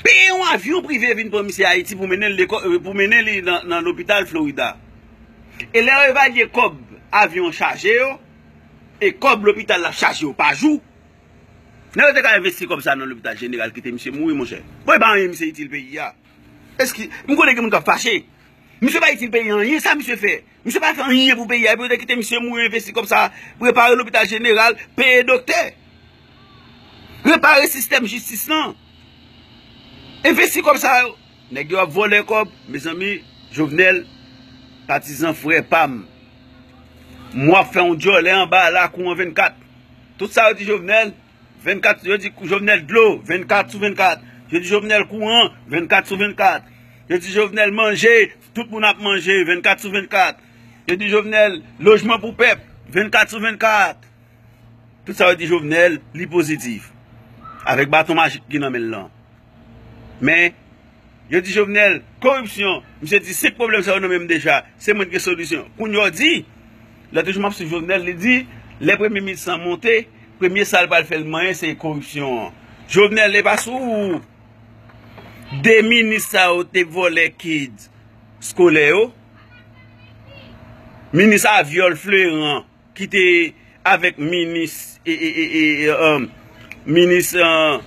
peye yon avyon prive vin pran misye Ayiti pou mennen l lekò-, pou mennen li nan, nan lopital Florida. E lè yo evalye kòb avyon chaje yo, e kòb lopital la chaje yo pa jou, nèg yo te ka envesti kòb sa nan lopital jeneral, kite misye mouri, monchè. Bon, e pa anyen misye itil peyi a. Èske, m konnen gen moun k ap fache. Misye pa itil peyi a anyen, sa misye fè? Misye pa fè anyen pou peyi a, epi yo te kite misye mouri, envesti kòb sa, repare lopital jeneral, peye doktè, repare sistèm jistis lan. Envesti kòb sa yo. Nèg yo ap vòlè kòb, mezanmi, Jovenel, patizan frè pa m. M w ap fè yon djòlè anba lakou an vennkat. Tout sa yo di Jovenel, vennkat, yo di Jovenel dlo, vennkat sou vennkat. Yo di Jovenel kouran, vennkat sou vennkat. Yo di Jovenel manje, tout moun ap manje, vennkat sou vennkat. Yo di Jovenel lojman pou pèp, vennkat sou vennkat. Tout sa yo di Jovenel, li pozitif. Avèk baton majik ki nan men l lan. Men, yo di Jovenel, koripsyon. Misye di, senk pwoblèm sa yo nan men m deja. Se mwen ki gen solisyon. Kounye a w di, lòt jou m ap swiv Jovenel, li di, lè premye minis lan monte, premye sa l pral fè l manyen, se koripsyon an. Jovenel, e pa sou de minis sa yo te vòlè kit eskolè yo? Minis a vyòl Fleran, ki te avèk minis, e, e, e, e, e, um, minis, uh,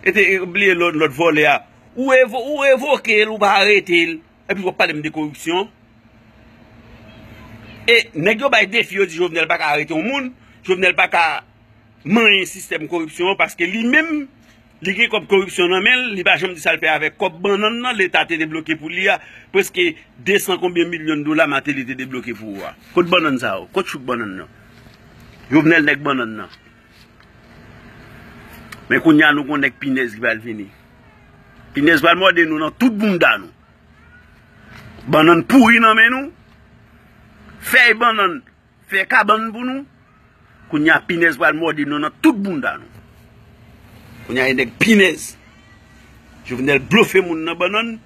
e te, e, bliye lòt, lòt vòlè a. Ou revo-, ou revoke l, ou pa arete l, epi w ap pale m de koripsyon. E nèg yo bay defi, yo di Jovenel pa ka arete yon moun, Jovenel pa ka manyen sistèm koripsyon an, paske li menm, li gen kòb koripsyon nan men l, li pa janm di sa l fè avèk kòb bannann nan Leta te debloke pou li a, prèske de san konbyen milyon dola Martelly te debloke pou ou a. Kot bannann sa yo? Kot chouk bannann nan? Jovenel nèg bannann nan. Men kounye a nou gon nèg pinèz ki pral vini. Pinèz pral mòde nou nan tout bounda nou. Bannann pouri nan men nou. Fèy bannann fè kabann pou nou. Kounye a pinèz pral mòde nou nan tout bounda nou. Kounye a e nèg pinèz. Jovenel blofe moun nan bannann.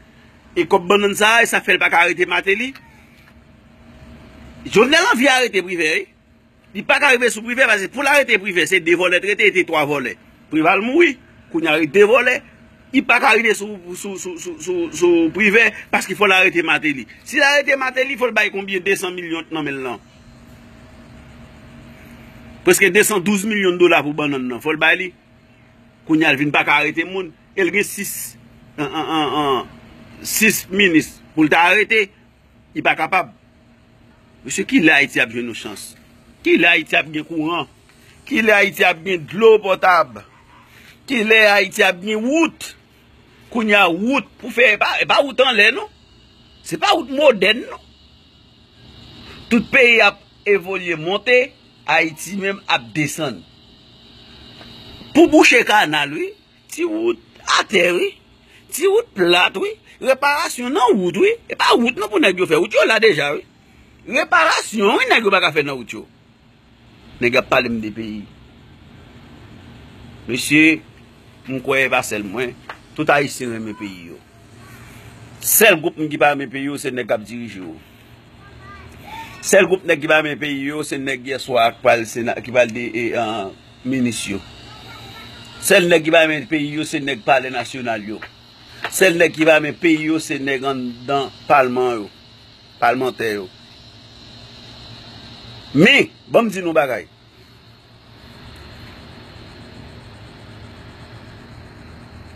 E kòb bannann sa a, e sa fè l pa ka arete Martelly. Jovenel anvi arete Privè, wi. Li pa ka rive sou Privè, paske pou l arete Privè, se de vòlè t rete, e te twa vòlè. Preval mouri, kounye a ret de vòlè. Li pa ka rive sou, sou, sou, sou, sou, sou Privè, paske fò l arete Martelly. Si l arete Martelly, fò l bay konbyen de san milyon nan men l lan. Prèske de san douz milyon dola pou bannann nan, fò l bay li. Kounye a l vin pa ka arete moun. E l gen sis, an, an, an, an, sis minis pou l ta arete. Li pa kapab. Mesye, kilè Ayiti ap jwenn yon chans? Kilè Ayiti ap gen kouran? Kilè Ayiti ap gen dlo potab? Kilè Ayiti ap gen wout? Kounye a, wout pou fè, e pa, e pa wout anlè, non. Se pa wout modèn, non. Tout peyi ap evolye monte, Ayiti menm ap desann. Pou bouche kanal, wi. Ti wout atè, wi. Ti wout plat, wi. Reparasyon nan wout, wi. E pa wout, non, pou nèg yo fè. Wout yo la deja, wi. Reparasyon, wi, nèg yo pa ka fè nan wout yo. Nèg ap pale m de peyi. Mesye, m kwè e pa sèl mwen. Tout Ayisyen renmen peyi yo. Sèl gwoup moun ki pa renmen peyi yo, se nèg k ap dirije yo. Sèl gwoup nèg ki pa renmen peyi yo, se nèg yèswa k pral sena, ki pral de, e, an, minis yo. Sèl nèg ki pa renmen peyi yo, se nèg palè nasyonal yo. Sèl nèg ki pa renmen peyi yo, se nèg anndan palman yo. Palmantè yo. Men, ban m di nou bagay.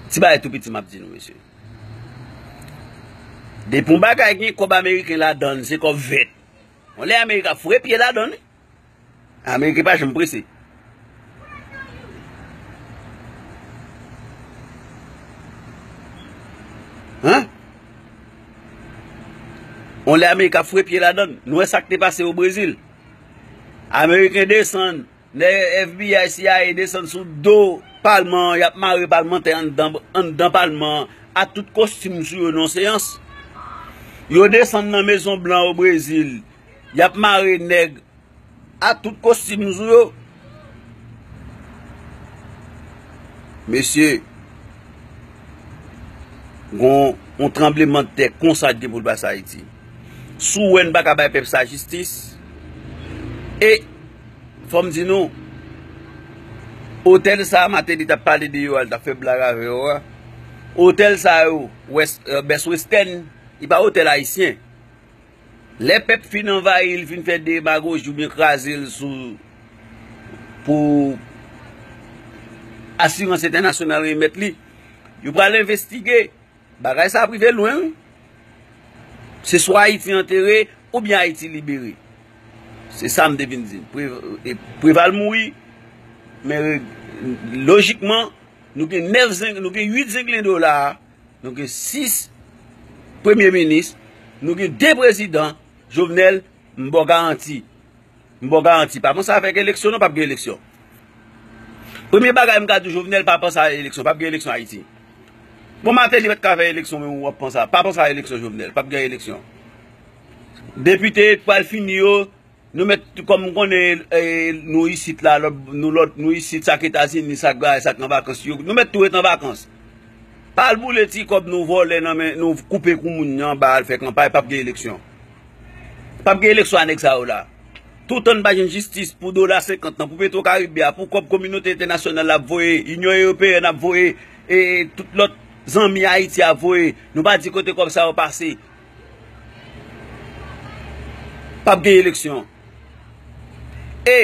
Ti bagay tou piti m ap di nou, mesye. Depi yon bagay gen kòb ameriken ladann, se kòb vèt. Yon lè Amerik ap foure pye ladann, wi. Ameriken pa janm prese. Hein? Yon lè Amerik ap foure pye ladann. Nou wè sa k te pase o Brezil. Ameriken desann, nèg F B I, C I A desann sou do palman an, y ap mare palmantè anndan, anndan palman an, ak tout kostim sou yo nan seyans. Yo desann nan Mezon Blan o Brezil, y ap mare nèg ak tout kostim sou yo. Mesye, gon yon tranblemanntè konsa ki gen pou l pase Ayiti. Si w wè n pa ka bay pèp sa jistis, e fò m di nou, otèl sa a Martelly t ap pale de yo a, l t ap fè blag avè yo a, otèl sa yo, West, euh, Best Western, li pa otèl ayisyen. Lè pèp fin anvayi l, fin fè demagoji oubyen kraze l sou, pou asirans entènasyonal remèt li, yo pral envestige. Bagay sa ap rive lwen, wi. Se swa Ayiti antere oubyen Ayiti libere. Se sa m te vin di. Pre-, e, Preval mouri, men lojikman, nou gen nèf zeng-, nou gen uit zenglen dola, nou gen sis premye minis, nou gen de prezidan, Jovenel, m ba w garanti. M ba w garanti. Pa panse avèk eleksyon, non, p ap gen eleksyon. Premye bagay m ka di w, Jovenel, pa panse a eleksyon, p ap gen eleksyon Ayiti. Bon, Martelly pa t ka fè eleksyon, men w ap panse a, pa panse a eleksyon, Jovenel, p ap gen eleksyon. Depite pral fini yo, nou mèt, kòm m konnen, e, nou isit la, lòt, nou lòt, nou isit, sa k Etazini, sa k Gayè, sa k nan vakans yo, nou mèt tou ret an vakans. Pa al boule ti kòb nou vòlè nan men, nou koupe kou moun yo anba al fè kanpay, p ap gen eleksyon. P ap gen eleksyon a nèg sa yo la. Toutan n pa jwenn jistis pou dola senkant lan, pou Petro Caribe a, pou kòb kominote entènasyonal la ap voye, Inyon Ewopeyèn ap voye, e tout lòt zanmi Ayiti ap voye, nou pa di kote kòb sa yo pase. P ap gen eleksyon. E,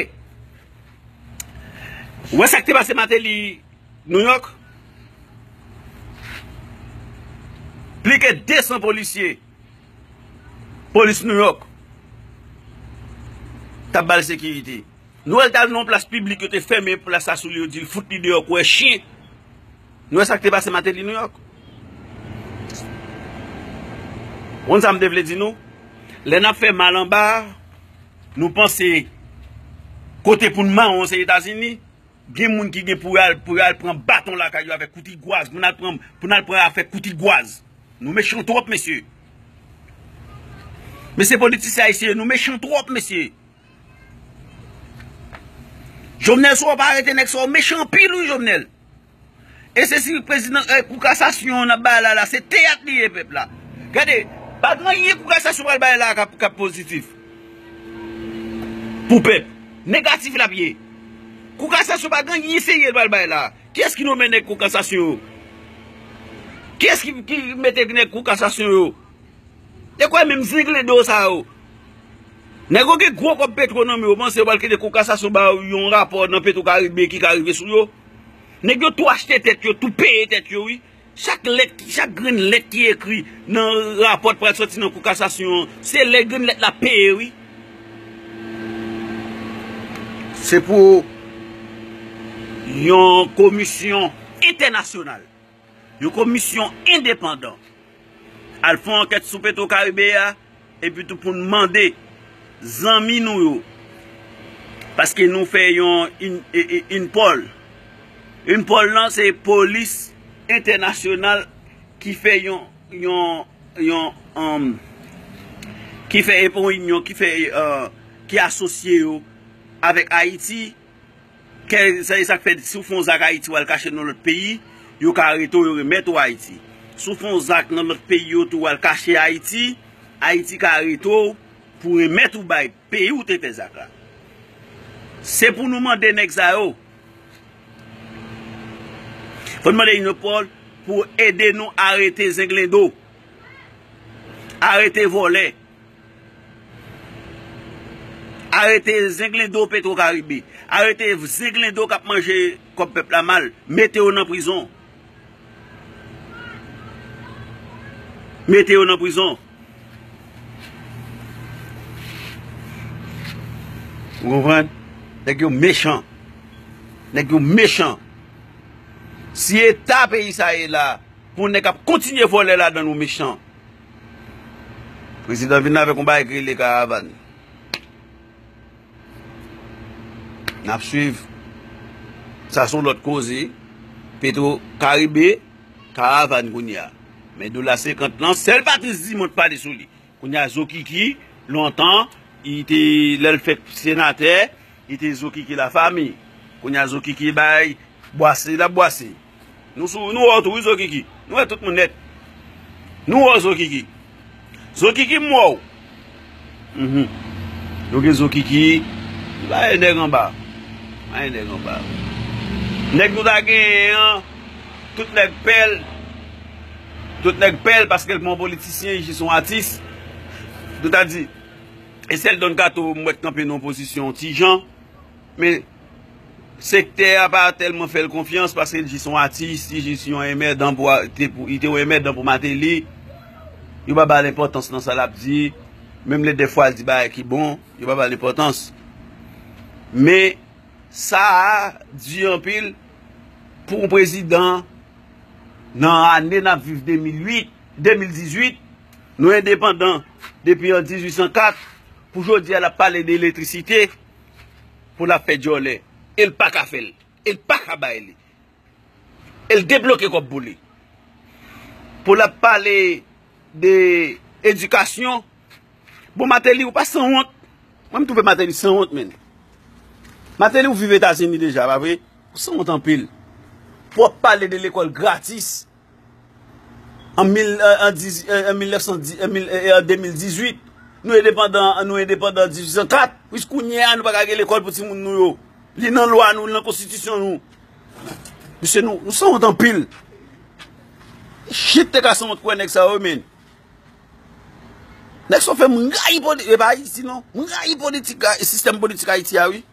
ou wè sa k te pase Martelly New York? Pli ke de san polisye, polis New York, t ap ba l sekirite. Nou wè l t al nan yon plas piblik, yo te fèmen plas la sou li, yo di l fout li deyò, kwè chen. Nou wè sa k te pase Martelly New York? Ou konn sa m te vle di nou? Lè n ap fè mal anba, nou panse kote pou n mawon se Etazini. Gen moun ki gen pou y al, pou y al pran baton lakay yo avèk kouti gwaz, pou n al pran, pou n al pran afè kouti gwaz. Nou mechan twòp, mesye. Mesye politisyen ayisyen, nou mechan twòp, mesye. Jovenel, si w pa arete nèg sa yo, mechan anpil, wi, Jovenel. E se si prezidan, e, kou kasasyon an ap bay la, la, se teyat li ye, pèp la. Gade, pa gen anyen kou kasasyon pral bay la k ap, k ap pozitif pou pèp. Negatif l ap ye. Kou kasasyon pa gen anyen serye l pral bay la. Kiyès ki nonmen nèg kou kasasyon yo? Kiyès ki, ki mete nèg kou kasasyon yo? E kwè menm zenglendo sa yo. Nèg yo gen gwo kòb Petro nan men yo, panse yo pral kite Kou Kasasyon ba yo yon rapò nan Petro Karibe ki ka rive sou yo. Nèg yo tou achte tèt yo, tou peye tèt yo, wi. Chak lèt, chak grenn lèt ki ekri nan rapò k pral sòti nan Kou Kasasyon an, se lè grenn lèt la peye, wi. Se pou yon komisyon entènasyonal, yon komisyon endepandan, al fè yon ankèt sou Petro Karibe a, epi tou pou n mande zanmi nou yo, paske nou fè yon in, e, e, INPOL. INPOL lan se polis entènasyonal ki fè yon, yon, yon, um, ki fè yon inyon, ki fè, uh, ki asosye yo avèk Ayiti. Kè, sa, e sa k fè, si w fè yon zak Ayiti, w al kache nan lòt peyi, yo ka arete w, yo remèt ou Ayiti. Si w fè yon zak nan lòt peyi, yo tou w al kache Ayiti, Ayiti ka arete w pou remèt ou bay peyi w te fè zak la. Se pou nou mande nèg sa yo. Fò n mande INPOL pou ede nou arete zenglendo. Arete vòlè. Arete zenglendo Petro Karibe. Arete zenglendo k ap manje kòb pèp la mal. Mete yo nan prizon. Mete yo nan prizon. Ou konprann? Nèg yo mechan. Nèg yo mechan. Si eta peyi sa ye la, pou nèg ap kontinye vòlè ladan nou mechan. Prezidan vin avèk yon bagay ki rele karavàn. N ap swiv. Sa se yon lòt koze. Petro Karibe, karavàn kounye a. Men dola senkant lan, sèl Patrice Dumont pale sou li. Kounye a Zokiki, lontan, li te, lè l fèk senatè, li te Zokiki la famille. Kounye a Zokiki bay bwase, l ap bwase. Nou sou, nou wè w tou, wi, Zokiki. Nou wè tout moun nèt. Nou wè w, Zokiki. Zokiki, m wè w. Mhm. Nou gen Zokiki. Nou pa gen nèg anba. Pa gen nèg anba. Nèg nou ta genyen an, tout nèg pè l. Tout nèg pè l paske l pa yon politisyen, li jis yon atis. Nou ta di, e sèl Don Kato m wè k kanpe nan yon pozisyon ti jan. Men, sektè a pa tèlman fè l konfyans paske l jis yon atis, li jis yon enmèdan pou, te pou, li te yon enmèdan pou Martelly. Yo pa ba l enpòtans nan sa l ap di. Menm lè dèfwa l di bagay ki bon, yo pa ba l enpòtans. Men, sa a di anpil pou yon prezidan nan ane n ap viv de mil uit, de mil dizuit, nou endepandan depi an dizuit san kat, pou jodi a l ap pale de elektrisite, pou l ap fè djòlè. E l pa ka fè l. E l pa ka bay li. E l debloke kòb pou li. Pou l ap pale de edikasyon. Bon, Martelly, ou pa sanwont. Mwen, m twouve Martelly sanwont, menn. Martelly, ou viv Etazini deja, pa vre? Ou sanwont anpil. Pou w ap pale de lekòl gratis. An mil, an, an diz, an, an mil nèf san diz, an mil, e, e, an de mil dizuit, nou endepandan, nou endepandan dizuit san kat. Plis kounye a, nou pa ka gen lekòl pou timoun nou yo. Li nan lwa nou, li nan konstitisyon nou. Mesye, nou, nou sanwont anpil. Shit, te ka sanwont kwè nèg sa yo, men. Nèg sa yo fè m rayi poli-, e pa Ayiti, non. M rayi politik, a, sistèm politik Ayiti a, wi.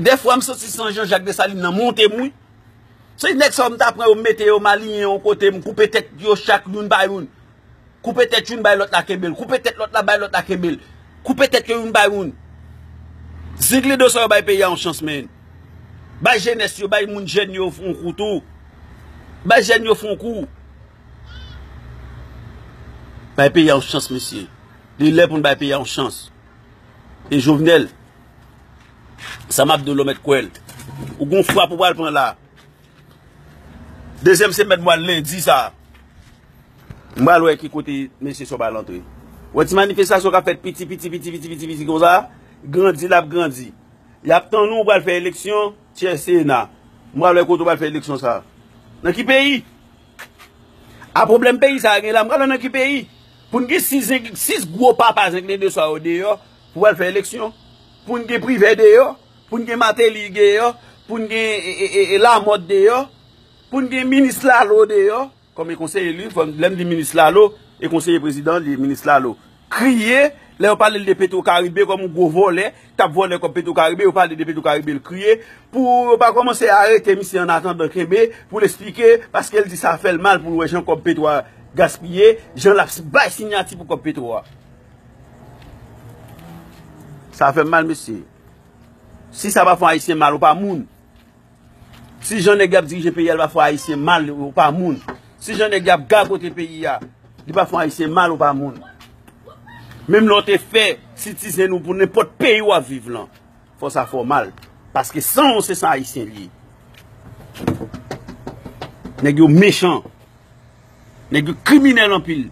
Dèfwa, m santi san Jean Jacques Dessalines nan monte m, wi. Se nèg sa yo m ta pran yo, m mete yo, m aliyen yon kote, m koupe tèt yo chak youn pa youn. Koupe tèt youn bay lòt la kenbe l. Koupe tèt lòt la bay lòt la kenbe l. Koupe tèt yo youn bay youn. Zenglendo sa yo bay peyi a yon chans, men. Bay jenès yo, bay moun jèn yo yon kou tou. Bay jèn yo fè yon kou. Bay peyi a yon chans, mesye. Li lè pou n bay peyi a yon chans. E Jovenel, sa m ap di w, lò mèt kwè l. Ou gon frap ou pral pran la. Dezyèm semèn mwa lendi sa. M pral wè ki kote mesye sa yo pral antre. Wè ti manifestasyon k ap fèt piti, piti, piti, piti, piti, piti konsa, grandi l ap grandi. Y ap tann ou pral fè eleksyon, Tyè Sena. M pral wè kote w pral fè eleksyon sa. Nan ki peyi? A pwoblèm peyi sa a gen la, m pral wè nan ki peyi. Pou n gen sis, sis gwo papa zenglendo sa yo deyò, pou pral fè eleksyon. Pou n gen Privè deyò, pou n gen Martelly deyò, pou n gen, e, e, e, e, Lamothe deyò, pou n gen minis Lalo deyò. Kòm e konseye li, fò, lè m di minis Lalo, e konseye prezidan li, minis Lalo. kriye, lè yo pale l de Petro Caribe kòm yon gwo vòlè, k ap vòlè kòb Petro Caribe, yo pale de Petro Caribe, l kriye, pou yo pa kòmanse arete misye an atandan kenbe, pou l eksplike, paske l di sa fè l mal pou l wè jan kòb Petro a gaspiye, jan l ap bay siyati pou kòb Petro a. Sa fè m mal, mesye. Si sa pa fè yon Ayisyen mal, ou pa moun. Si jan nèg y ap dirije peyi a, li pa fè Ayisyen mal, ou pa moun. Si jan nèg y ap gagote peyi a, li pa fè Ayisyen mal, ou pa moun. Menm lè w te fè sitizen ou pou nenpòt peyi w ap viv lan, fò sa fè w mal. Paske san w se san Ayisyen li ye. Nèg yo mechan. Nèg yo kriminèl anpil.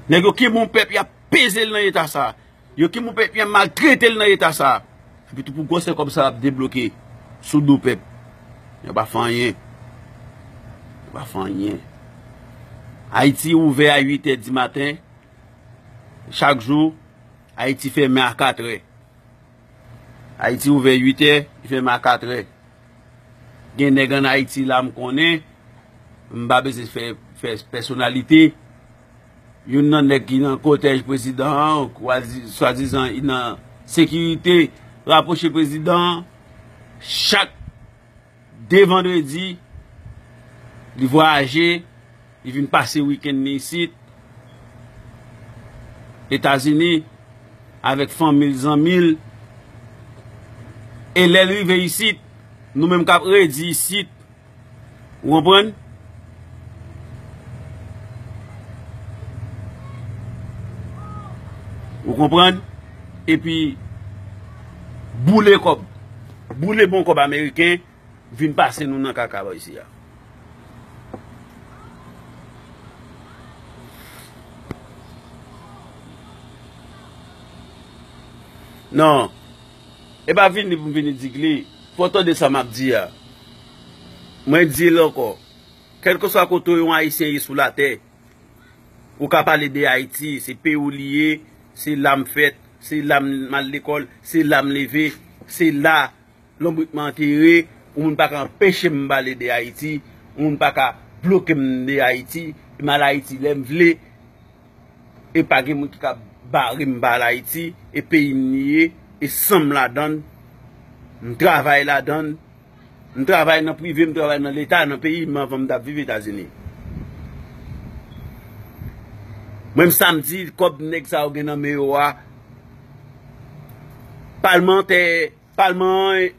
Nèg yo kenbe yon pèp, y ap peze l nan eta sa. Yo kenbe yon pèp, y ap maltrete l nan eta sa. Epi tou pou gwosè kòb sa ap debloke sou do pèp. Yo pa fè anyen. Yo pa fè anyen. Ayiti ouvè a uit è di maten. Chak jou, Ayiti fèmen a kat è. Ayiti ouvè uit è, li fèmen a kat è. Gen nèg ann Ayiti la m konnen, m pa bezwen fè, fè pèsonalite. Youn nan nèg ki nan kotèj prezidan an, kwa-, swadizan li nan sekirite rapwoche prezidan an, chak de vandredi, li vwayaje, li vin pase wikenn li isit, Etazini, avèk fanmi l, zanmi l. E lè l rive isit, nou menm k ap redi isit, ou konprann? Ou konprann? Epi, boule kòb. Boule bon kòb ameriken, vin pase nou nan kaka bò isi a. Non. E pa vini pou m vini di k li. Fò w tande sa m ap di a. Mwen di l ankò. Kèlkeswa kote yon Ayisyen ye sou latè, ou ka pale de Ayiti, se peyi w li ye, se la m fèt, se la m al lekòl, se la m leve, se la lonbrik mwen antere, yon moun pa ka anpeche m pale de Ayiti, yon moun pa ka bloke m de Ayiti, m al Ayiti lè m vle, e pa gen moun ki ka bare m pa al Ayiti, e peyi m li ye, e san m ladan l, m travay ladan l, m travay nan prive, m travay nan leta, nan peyi m anvan m t ap viv Etazini. Mwen m samdi, kòb nèg sa yo gen nan men yo a, palmantè, palman an e,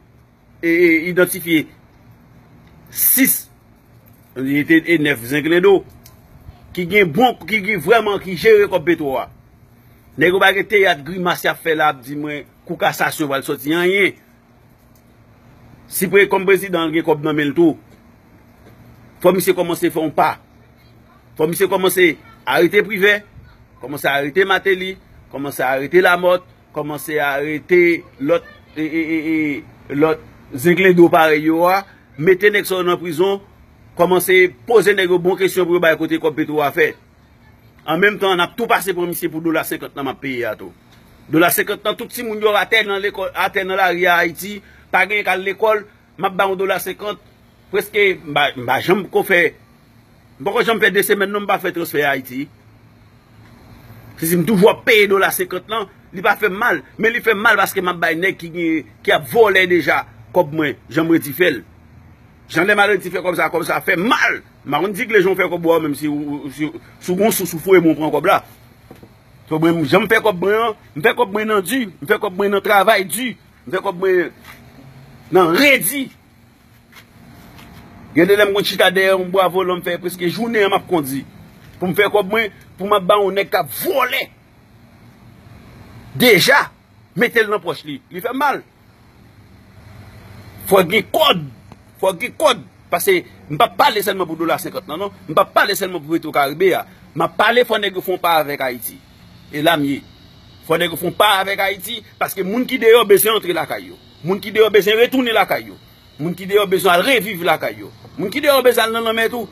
e, idantifye sis, e, e nèf zenklendo, ki gen bon, ki, ki vrèman, ki jere kòb petwo a. Nèg yo pa gen teyat grimas y ap fè la, ap di mwen, kou kasasyon pral sòti anyen. Si pre-, kòm prezidan an gen kòb nan men l tou, fò misye kòmanse fè yon pa. Fò misye kòmanse arete Privè, kòmanse arete Mateli, kòmanse arete Lamòt, kòmanse arete lòt, e, e, e, e, lòt zenglendo parèy yo a, mete nèg sa yo nan prizon, kòmanse poze nèg yo bon kesyon pou yo bay kote kòb petwo a fè. An menm tan, n ap tou pase pran misye pou dola senkant lan m ap peye a tou. Dola senkant lan, tout timoun yo atè nan lekòl, atè nan lari a Ayiti, pa genyen k al lekòl, m ap ba yon dola senkant, prèske, m pa, m pa janm ko fè, m poko janm fè de semèn non m pa fè transfè Ayiti. Se si m toujou ap peye dola senkant lan, li pa fè m mal, men li fè m mal paske m ap bay nèg ki gen, ki ap vòlè deja kòb mwen, jan m redi fè l. Jan lè m al redi fè kòb sa, kòb sa fè m mal. M pa konn di k le jan w fè kòb ou a, menm si, si, si w gon sous ou foure men w pran kòb la. So, mwen, jan m fè kòb mwen an, m fè kòb mwen nan di, m fè kòb mwen nan travay di, m fè kòb mwen nan redi. Gen de lè m konn chita dèyè yon bwa volan, m fè prèske jounen an m ap kondi. Pou m fè kòb mwen, pou m ap ba yon nèg k ap vòlè. Deja, mete l nan pòch li. Li fè m mal. Fò gen kòd. Fò gen kòd. Paske m p ap pale sèlman pou dola senkant lan, non. M p ap pale sèlman pou Petro Caribe a. M ap pale fò nèg yo fè yon pa avèk Ayiti. E la m ye. Fò nèg yo fè yon pa avèk Ayiti, paske moun ki deyò bezwen antre lakay yo. Moun ki deyò bezwen retounen lakay yo. Moun ki deyò bezwen al reviv lakay yo. Moun ki deyò bezwen al nan lanmè tou.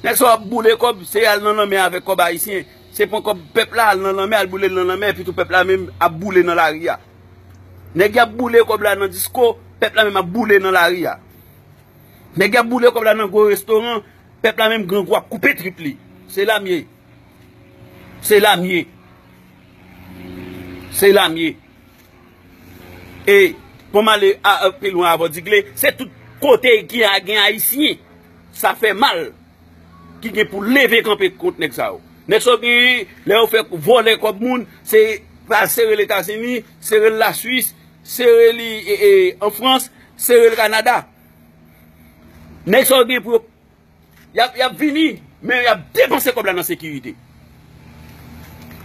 Nèg sa yo ap boule kòb, se al nan lanmè avèk kòb ayisyen. Se pran kòb pèp la, al nan lanmè, al boule l nan lanmè, epi tou pèp la menm ap boule nan lari a. Nèg y ap boule kòb la nan disko, pèp la menm ap boule nan lari a. Nèg y ap boule kòb la nan gwo restoran, pèp la menm grangou ap koupe trip li. Se la m ye. Se la m ye. Se la m ye. E pou m ale a- a- pi lwen avè w, Digley, se tout kote ki a- gen Ayisyen, sa fè mal, ki gen pou leve kanpe kont nèg sa yo. Nèg sa yo gen, lè yo fè vòlè kòb moun, se pa sere l Etazini, sere l Laswis, sere li e, e, an Frans, sere l Kanada. Nèg sa yo gen pou yo Y ap, y ap vini, men y ap depanse kòb la nan sekirite.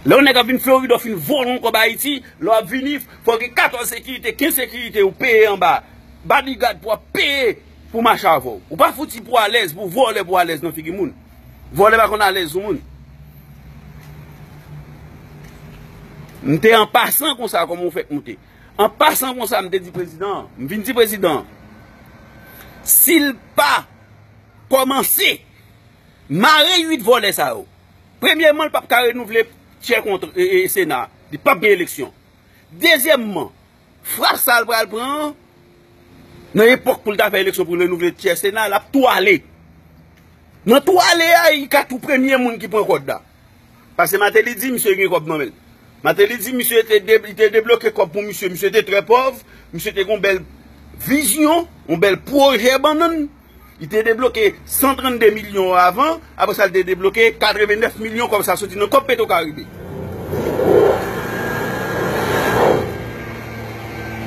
Lè yon nèg ap vin Florid, w fin vòlè yon kòb Ayiti, lè w ap vini, fò gen katòz sekirite, kenz sekirite ou peye anba, bodyguard pou w ap peye pou mache avè w. Ou pa fouti pou alèz, pou vòlè, pou alèz nan figi moun. Vòlè pa konn alèz sou moun. M te an pasan konsa, kòman w fèk moute. An pasan konsa, m te di prezidan an, m vin di prezidan an, si l pa kòmanse mare uit vòlè sa yo. Premyèman, l p ap ka renouvle tyè kont e, e, Sena. Li p ap gen eleksyon. Dezyèmman, frap sa l pral pran an, nan epòk pou l ta fè eleksyon pou renouvle tyè Sena, l ap tou ale. Nan tou ale a, li ka tou premye moun ki pran kòd la. Paske Martelly di misye gen kòb nan men l. Martelly di misye te, de, li te debloke kòb pou misye. Misye te trè pòv. Misye te gen yon bèl vizyon, yon bèl pwojè ban nan l. Li te debloke san trannde milyon avan. Apre sa, li te debloke katrevennèf milyon. Kòb sa soti nan kòb Petro Caribe.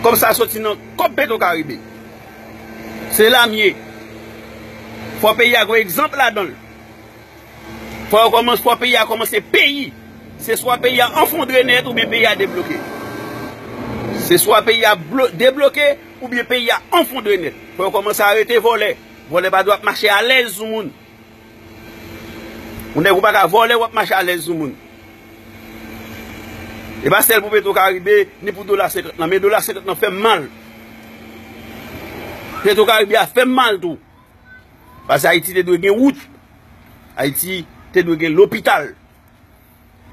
Kòb sa soti nan kòb Petro Caribe. Se la m ye. Fò peyi a gen egzanp ladan l. Fò yo kòmanse, fò peyi a kòmanse peyi. Se swa peyi a anfondre nèt oubyen peyi a debloke. Se swa peyi a blo- debloke oubyen peyi a anfondre nèt. Fò yo kòmanse arete vòlè. Vòlè pa dwe ap mache alèz sou moun. Yon nèg ou pa ka vòlè, w ap mache alèz sou moun. E pa sèl pou Petro Caribe, ni pou dola senkant lan. Men dola senkant lan fè m mal. Petro Caribe a fè m mal tou. Paske Ayiti te dwe gen wout. Ayiti te dwe gen lopital.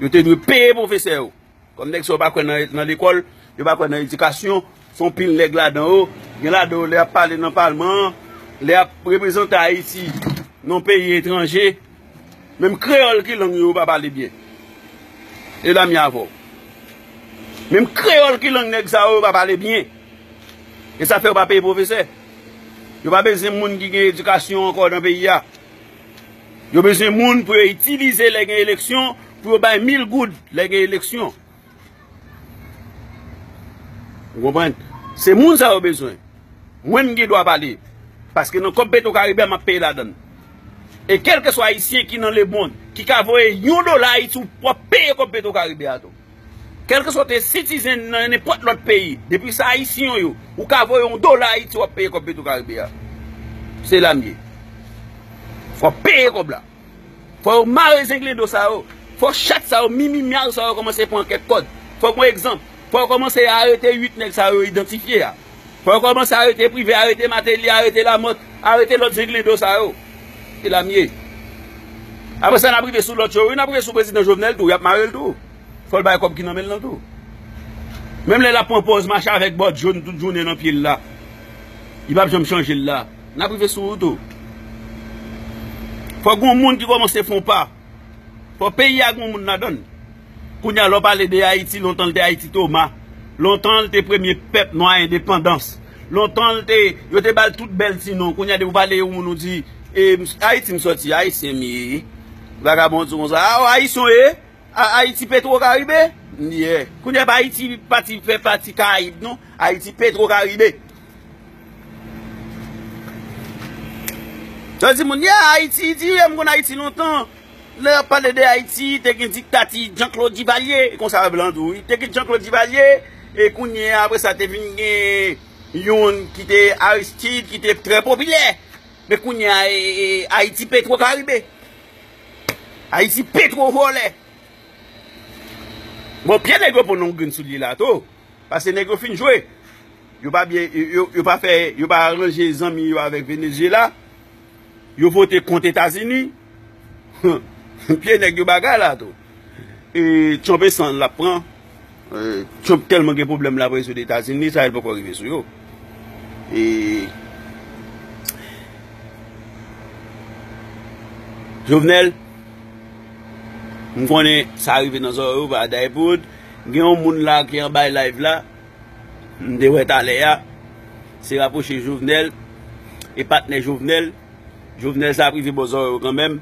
Yo te dwe peye pwofesè yo. Kòm nèg sa yo pa kwè nan, nan lekòl, yo pa kwè nan edikasyon, se yon pil nèg ladan yo. Gen ladan yo, lè y ap pale nan palman an, lè y ap reprezante Ayiti nan peyi etranje, menm kreyòl ki lang yo, yo pa pale byen. E la m ye avè w. Menm kreyòl ki lang nèg sa yo, yo pa pale byen. E sa fè yo pa peye pwofesè. Yo pa bezwen moun ki gen edikasyon ankò nan peyi a. Yo bezwen moun pou yo itilize lè gen eleksyon, pou yo bay mil goud lè gen eleksyon. Ou konprann? Se moun sa yo bezwen. Mwen, m gen dwa pale. Paske nan kòb Petro Caribe a, m ap peye ladan l. E kèlkeswa Ayisyen ki nan lemonn, ki ka voye yon dola Ayiti, w ap peye kòb Petro Caribe a tou. Kèlkeswa w te sitizen nan nenpòt lòt peyi, depi se Ayisyen w ye, ou ka voye yon dola Ayiti, w ap peye kòb Petro Caribe a. Se la m ye. Fò w peye kòb la. Fò yo mare zenglendo sa yo. Fò chat sa yo, mimi myaw sa yo kòmanse pran kèk kòd. Fò gen egzanp. Fò yo kòmanse arete uit nèg sa yo idantifye a. Fò yo kòmanse arete Prive, arete Martelly, arete Lamothe, arete lòt zenglendo sa yo. E la m ye. Apre sa, n ap rive sou lòt yo. Wi, n ap rive sou prezidan Jovenel tou. Y ap mare l tou. Fò l bay kòb ki nan men l lan tou. Menm lè l ap pran pòz mache avèk bòt jòn tout jounen nan pye l la, li p ap janm chanje l la. N ap rive sou ou tou. Fò gen yon moun ki kòmanse fè yon pa. Fò peyi a gen yon moun ladan l. Kounye a, lè w pale de Ayiti, lontan l te Ayiti Toma. Lontan l te premye pèp nwa endepandans. Lontan l te, yo te ba l tout bèl ti non. Kounye a, depi w pale yon moun, ou di, e, Ayiti m sòti, Ayisyen m ye. Vagabon di konsa, a, Ayisyen w ye? A- Ayiti Petro Caribe? Yeah. Kounye a pa Ayiti pati fè pati Karayib non. Ayiti Petro Caribe. Sa di moun, yeah, Ayiti, di, yeah, m konn Ayiti lontan. Lè y ap pale de Ayiti, te gen diktati Jean-Claude Duvalier, e konsa blan tou, wi. Te gen Jean-Claude Duvalier, e kounye a, apre sa, te vin gen youn ki te Aristide, ki te trè popilè. Men kounye a, e, e, Ayiti Petro Caribe. Ayiti Petro vòlè. Bon, pye nèg yo pran nan yon grenn soulye la tou. Paske nèg yo fin jwe. Yo pa byen, yo, yo, yo pa fè, yo pa ranje zanmi yo avèk Venezyela. Yo vote kont Etazini. Pye nèg yo bagay la tou. E Trump e san l ap pran. E, Trump tèlman gen pwoblèm l ap rezoud Etazini, sa yo poko rive sou yo. E Jovenel, m konnen sa rive nan zòrèy ou, pa daypoud. Gen yon moun la ki anba live la, m te wè talè a, se rapwoche Jovenel e patnè Jovenel. Jovenel sa ap rive bò zòrèy ou kanmenm.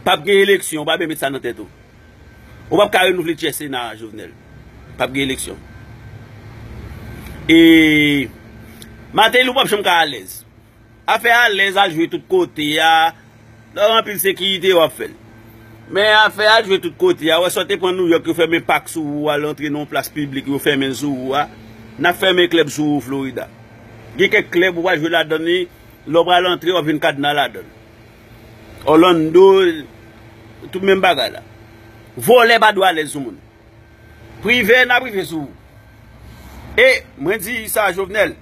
P ap gen eleksyon, ou pa bezwen met sa nan tèt ou. Ou p ap ka renouvle tyè Sena a, Jovenel. P ap gen eleksyon. E Martelly, ou p ap janm ka alèz. Afè alèz al jwe tout kote a, lè w anpil sekirite w ap fè l. Men afè al jwe tout kote a, wè sa w te pran Nouyòk, yo fèmen pak sou ou, al antre nan yon plas piblik, yo fèmen l sou ou a. N ap fèmen klèb sou ou Florida. Gen kèk klèb ou pral jwe ladan li, lè w pral antre, w ap jwenn kadna ladan l. Orlando, tout menm bagay la. Vòlè pa dwe alèz sou moun. Prive n ap rive sou ou. E mwen di sa, Jovenel,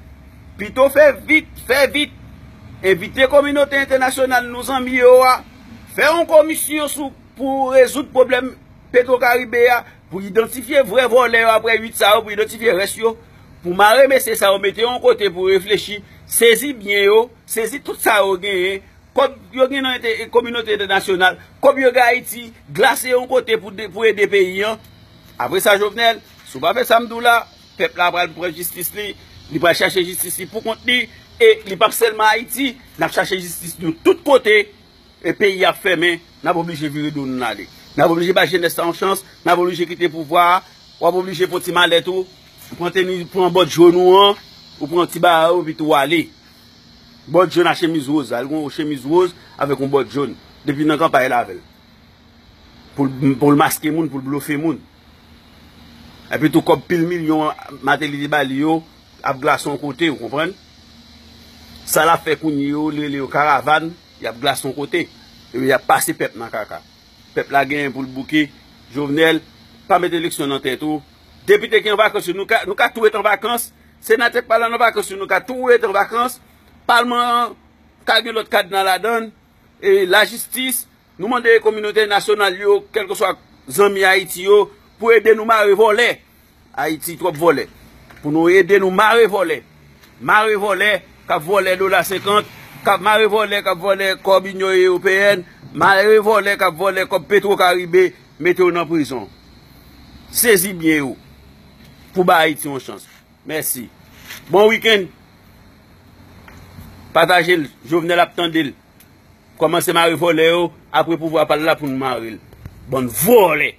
pito fè vit, fè vit. Envite kominote entènasyonal nou zanmi yo a, fè yon komisyon sou, pou rezoud pwoblèm Petwokaribe a, pou idantifye vrè vòlè yo apre uit sa yo, pou idantifye rès yo, pou mare mesye sa yo, mete yo yon kote pou reflechi, sezi byen yo, sezi tout sa yo genyen, kòb yo gen nan ente-, kominote entènasyonal, kòb yo gen Ayiti, glase yon kote pou de-, pou ede peyi an. Apre sa, Jovenel, si w pa fè sa m di w la, pèp la pral pran jistis li, li pral chache jistis li pou kont li, e li p ap sèlman Ayiti, n ap chache jistis nou tout kote, e peyi a ap fèmen, n ap oblije vire do nou n ale. N ap oblije bay jenès la yon chans, n ap oblije kite pouvwa a, w ap oblije pran ti malèt ou, ou pran teni, pran bòt jòn ou an, ou pran ti bagay ou, epi tou w ale. Bòt jòn a chemiz woz, al gon chemiz woz avèk yon bòt jòn. Depi nan kanpay la avè l. Pou l, pou l maske moun, pou l blofe moun. Epi tou kòb pil milyon Martelly te ba li yo, ap glase yon kote, ou konprann? Sa l ap fè kounye yo, li rele yo karavàn, y ap glase yon kote. Epi y ap pase pèp nan kaka. Pèp la genyen pou l bouke. Jovenel, pa met eleksyon nan tèt ou. Depite ki an vakans yo, nou ka, nou ka tou ret an vakans. Senatè k pa la nan vakans yo, nou ka tou ret an vakans. Palman an ka gen lòt kadna ladan l. E lajistis, nou mande kominote nasyonal yo, kèlkeswa zanmi Ayiti yo, pou ede nou mare vòlè. Ayiti twòp vòlè. Pou nou ede nou mare vòlè. Mare vòlè k ap vòlè dola senkant, k ap mare vòlè k ap vòlè kòb Inyon Ewopeyèn, mare vòlè k ap vòlè kòb Petwokaribe, mete yo nan prizon. Sezi byen yo. Pou ba Ayiti yon chans. Mèsi. Bon wikenn. Pataje l. Jovenel ap tande l. Kòmanse mare vòlè yo, apre pouvwa pa l la pou nou mare l. Bann vòlè.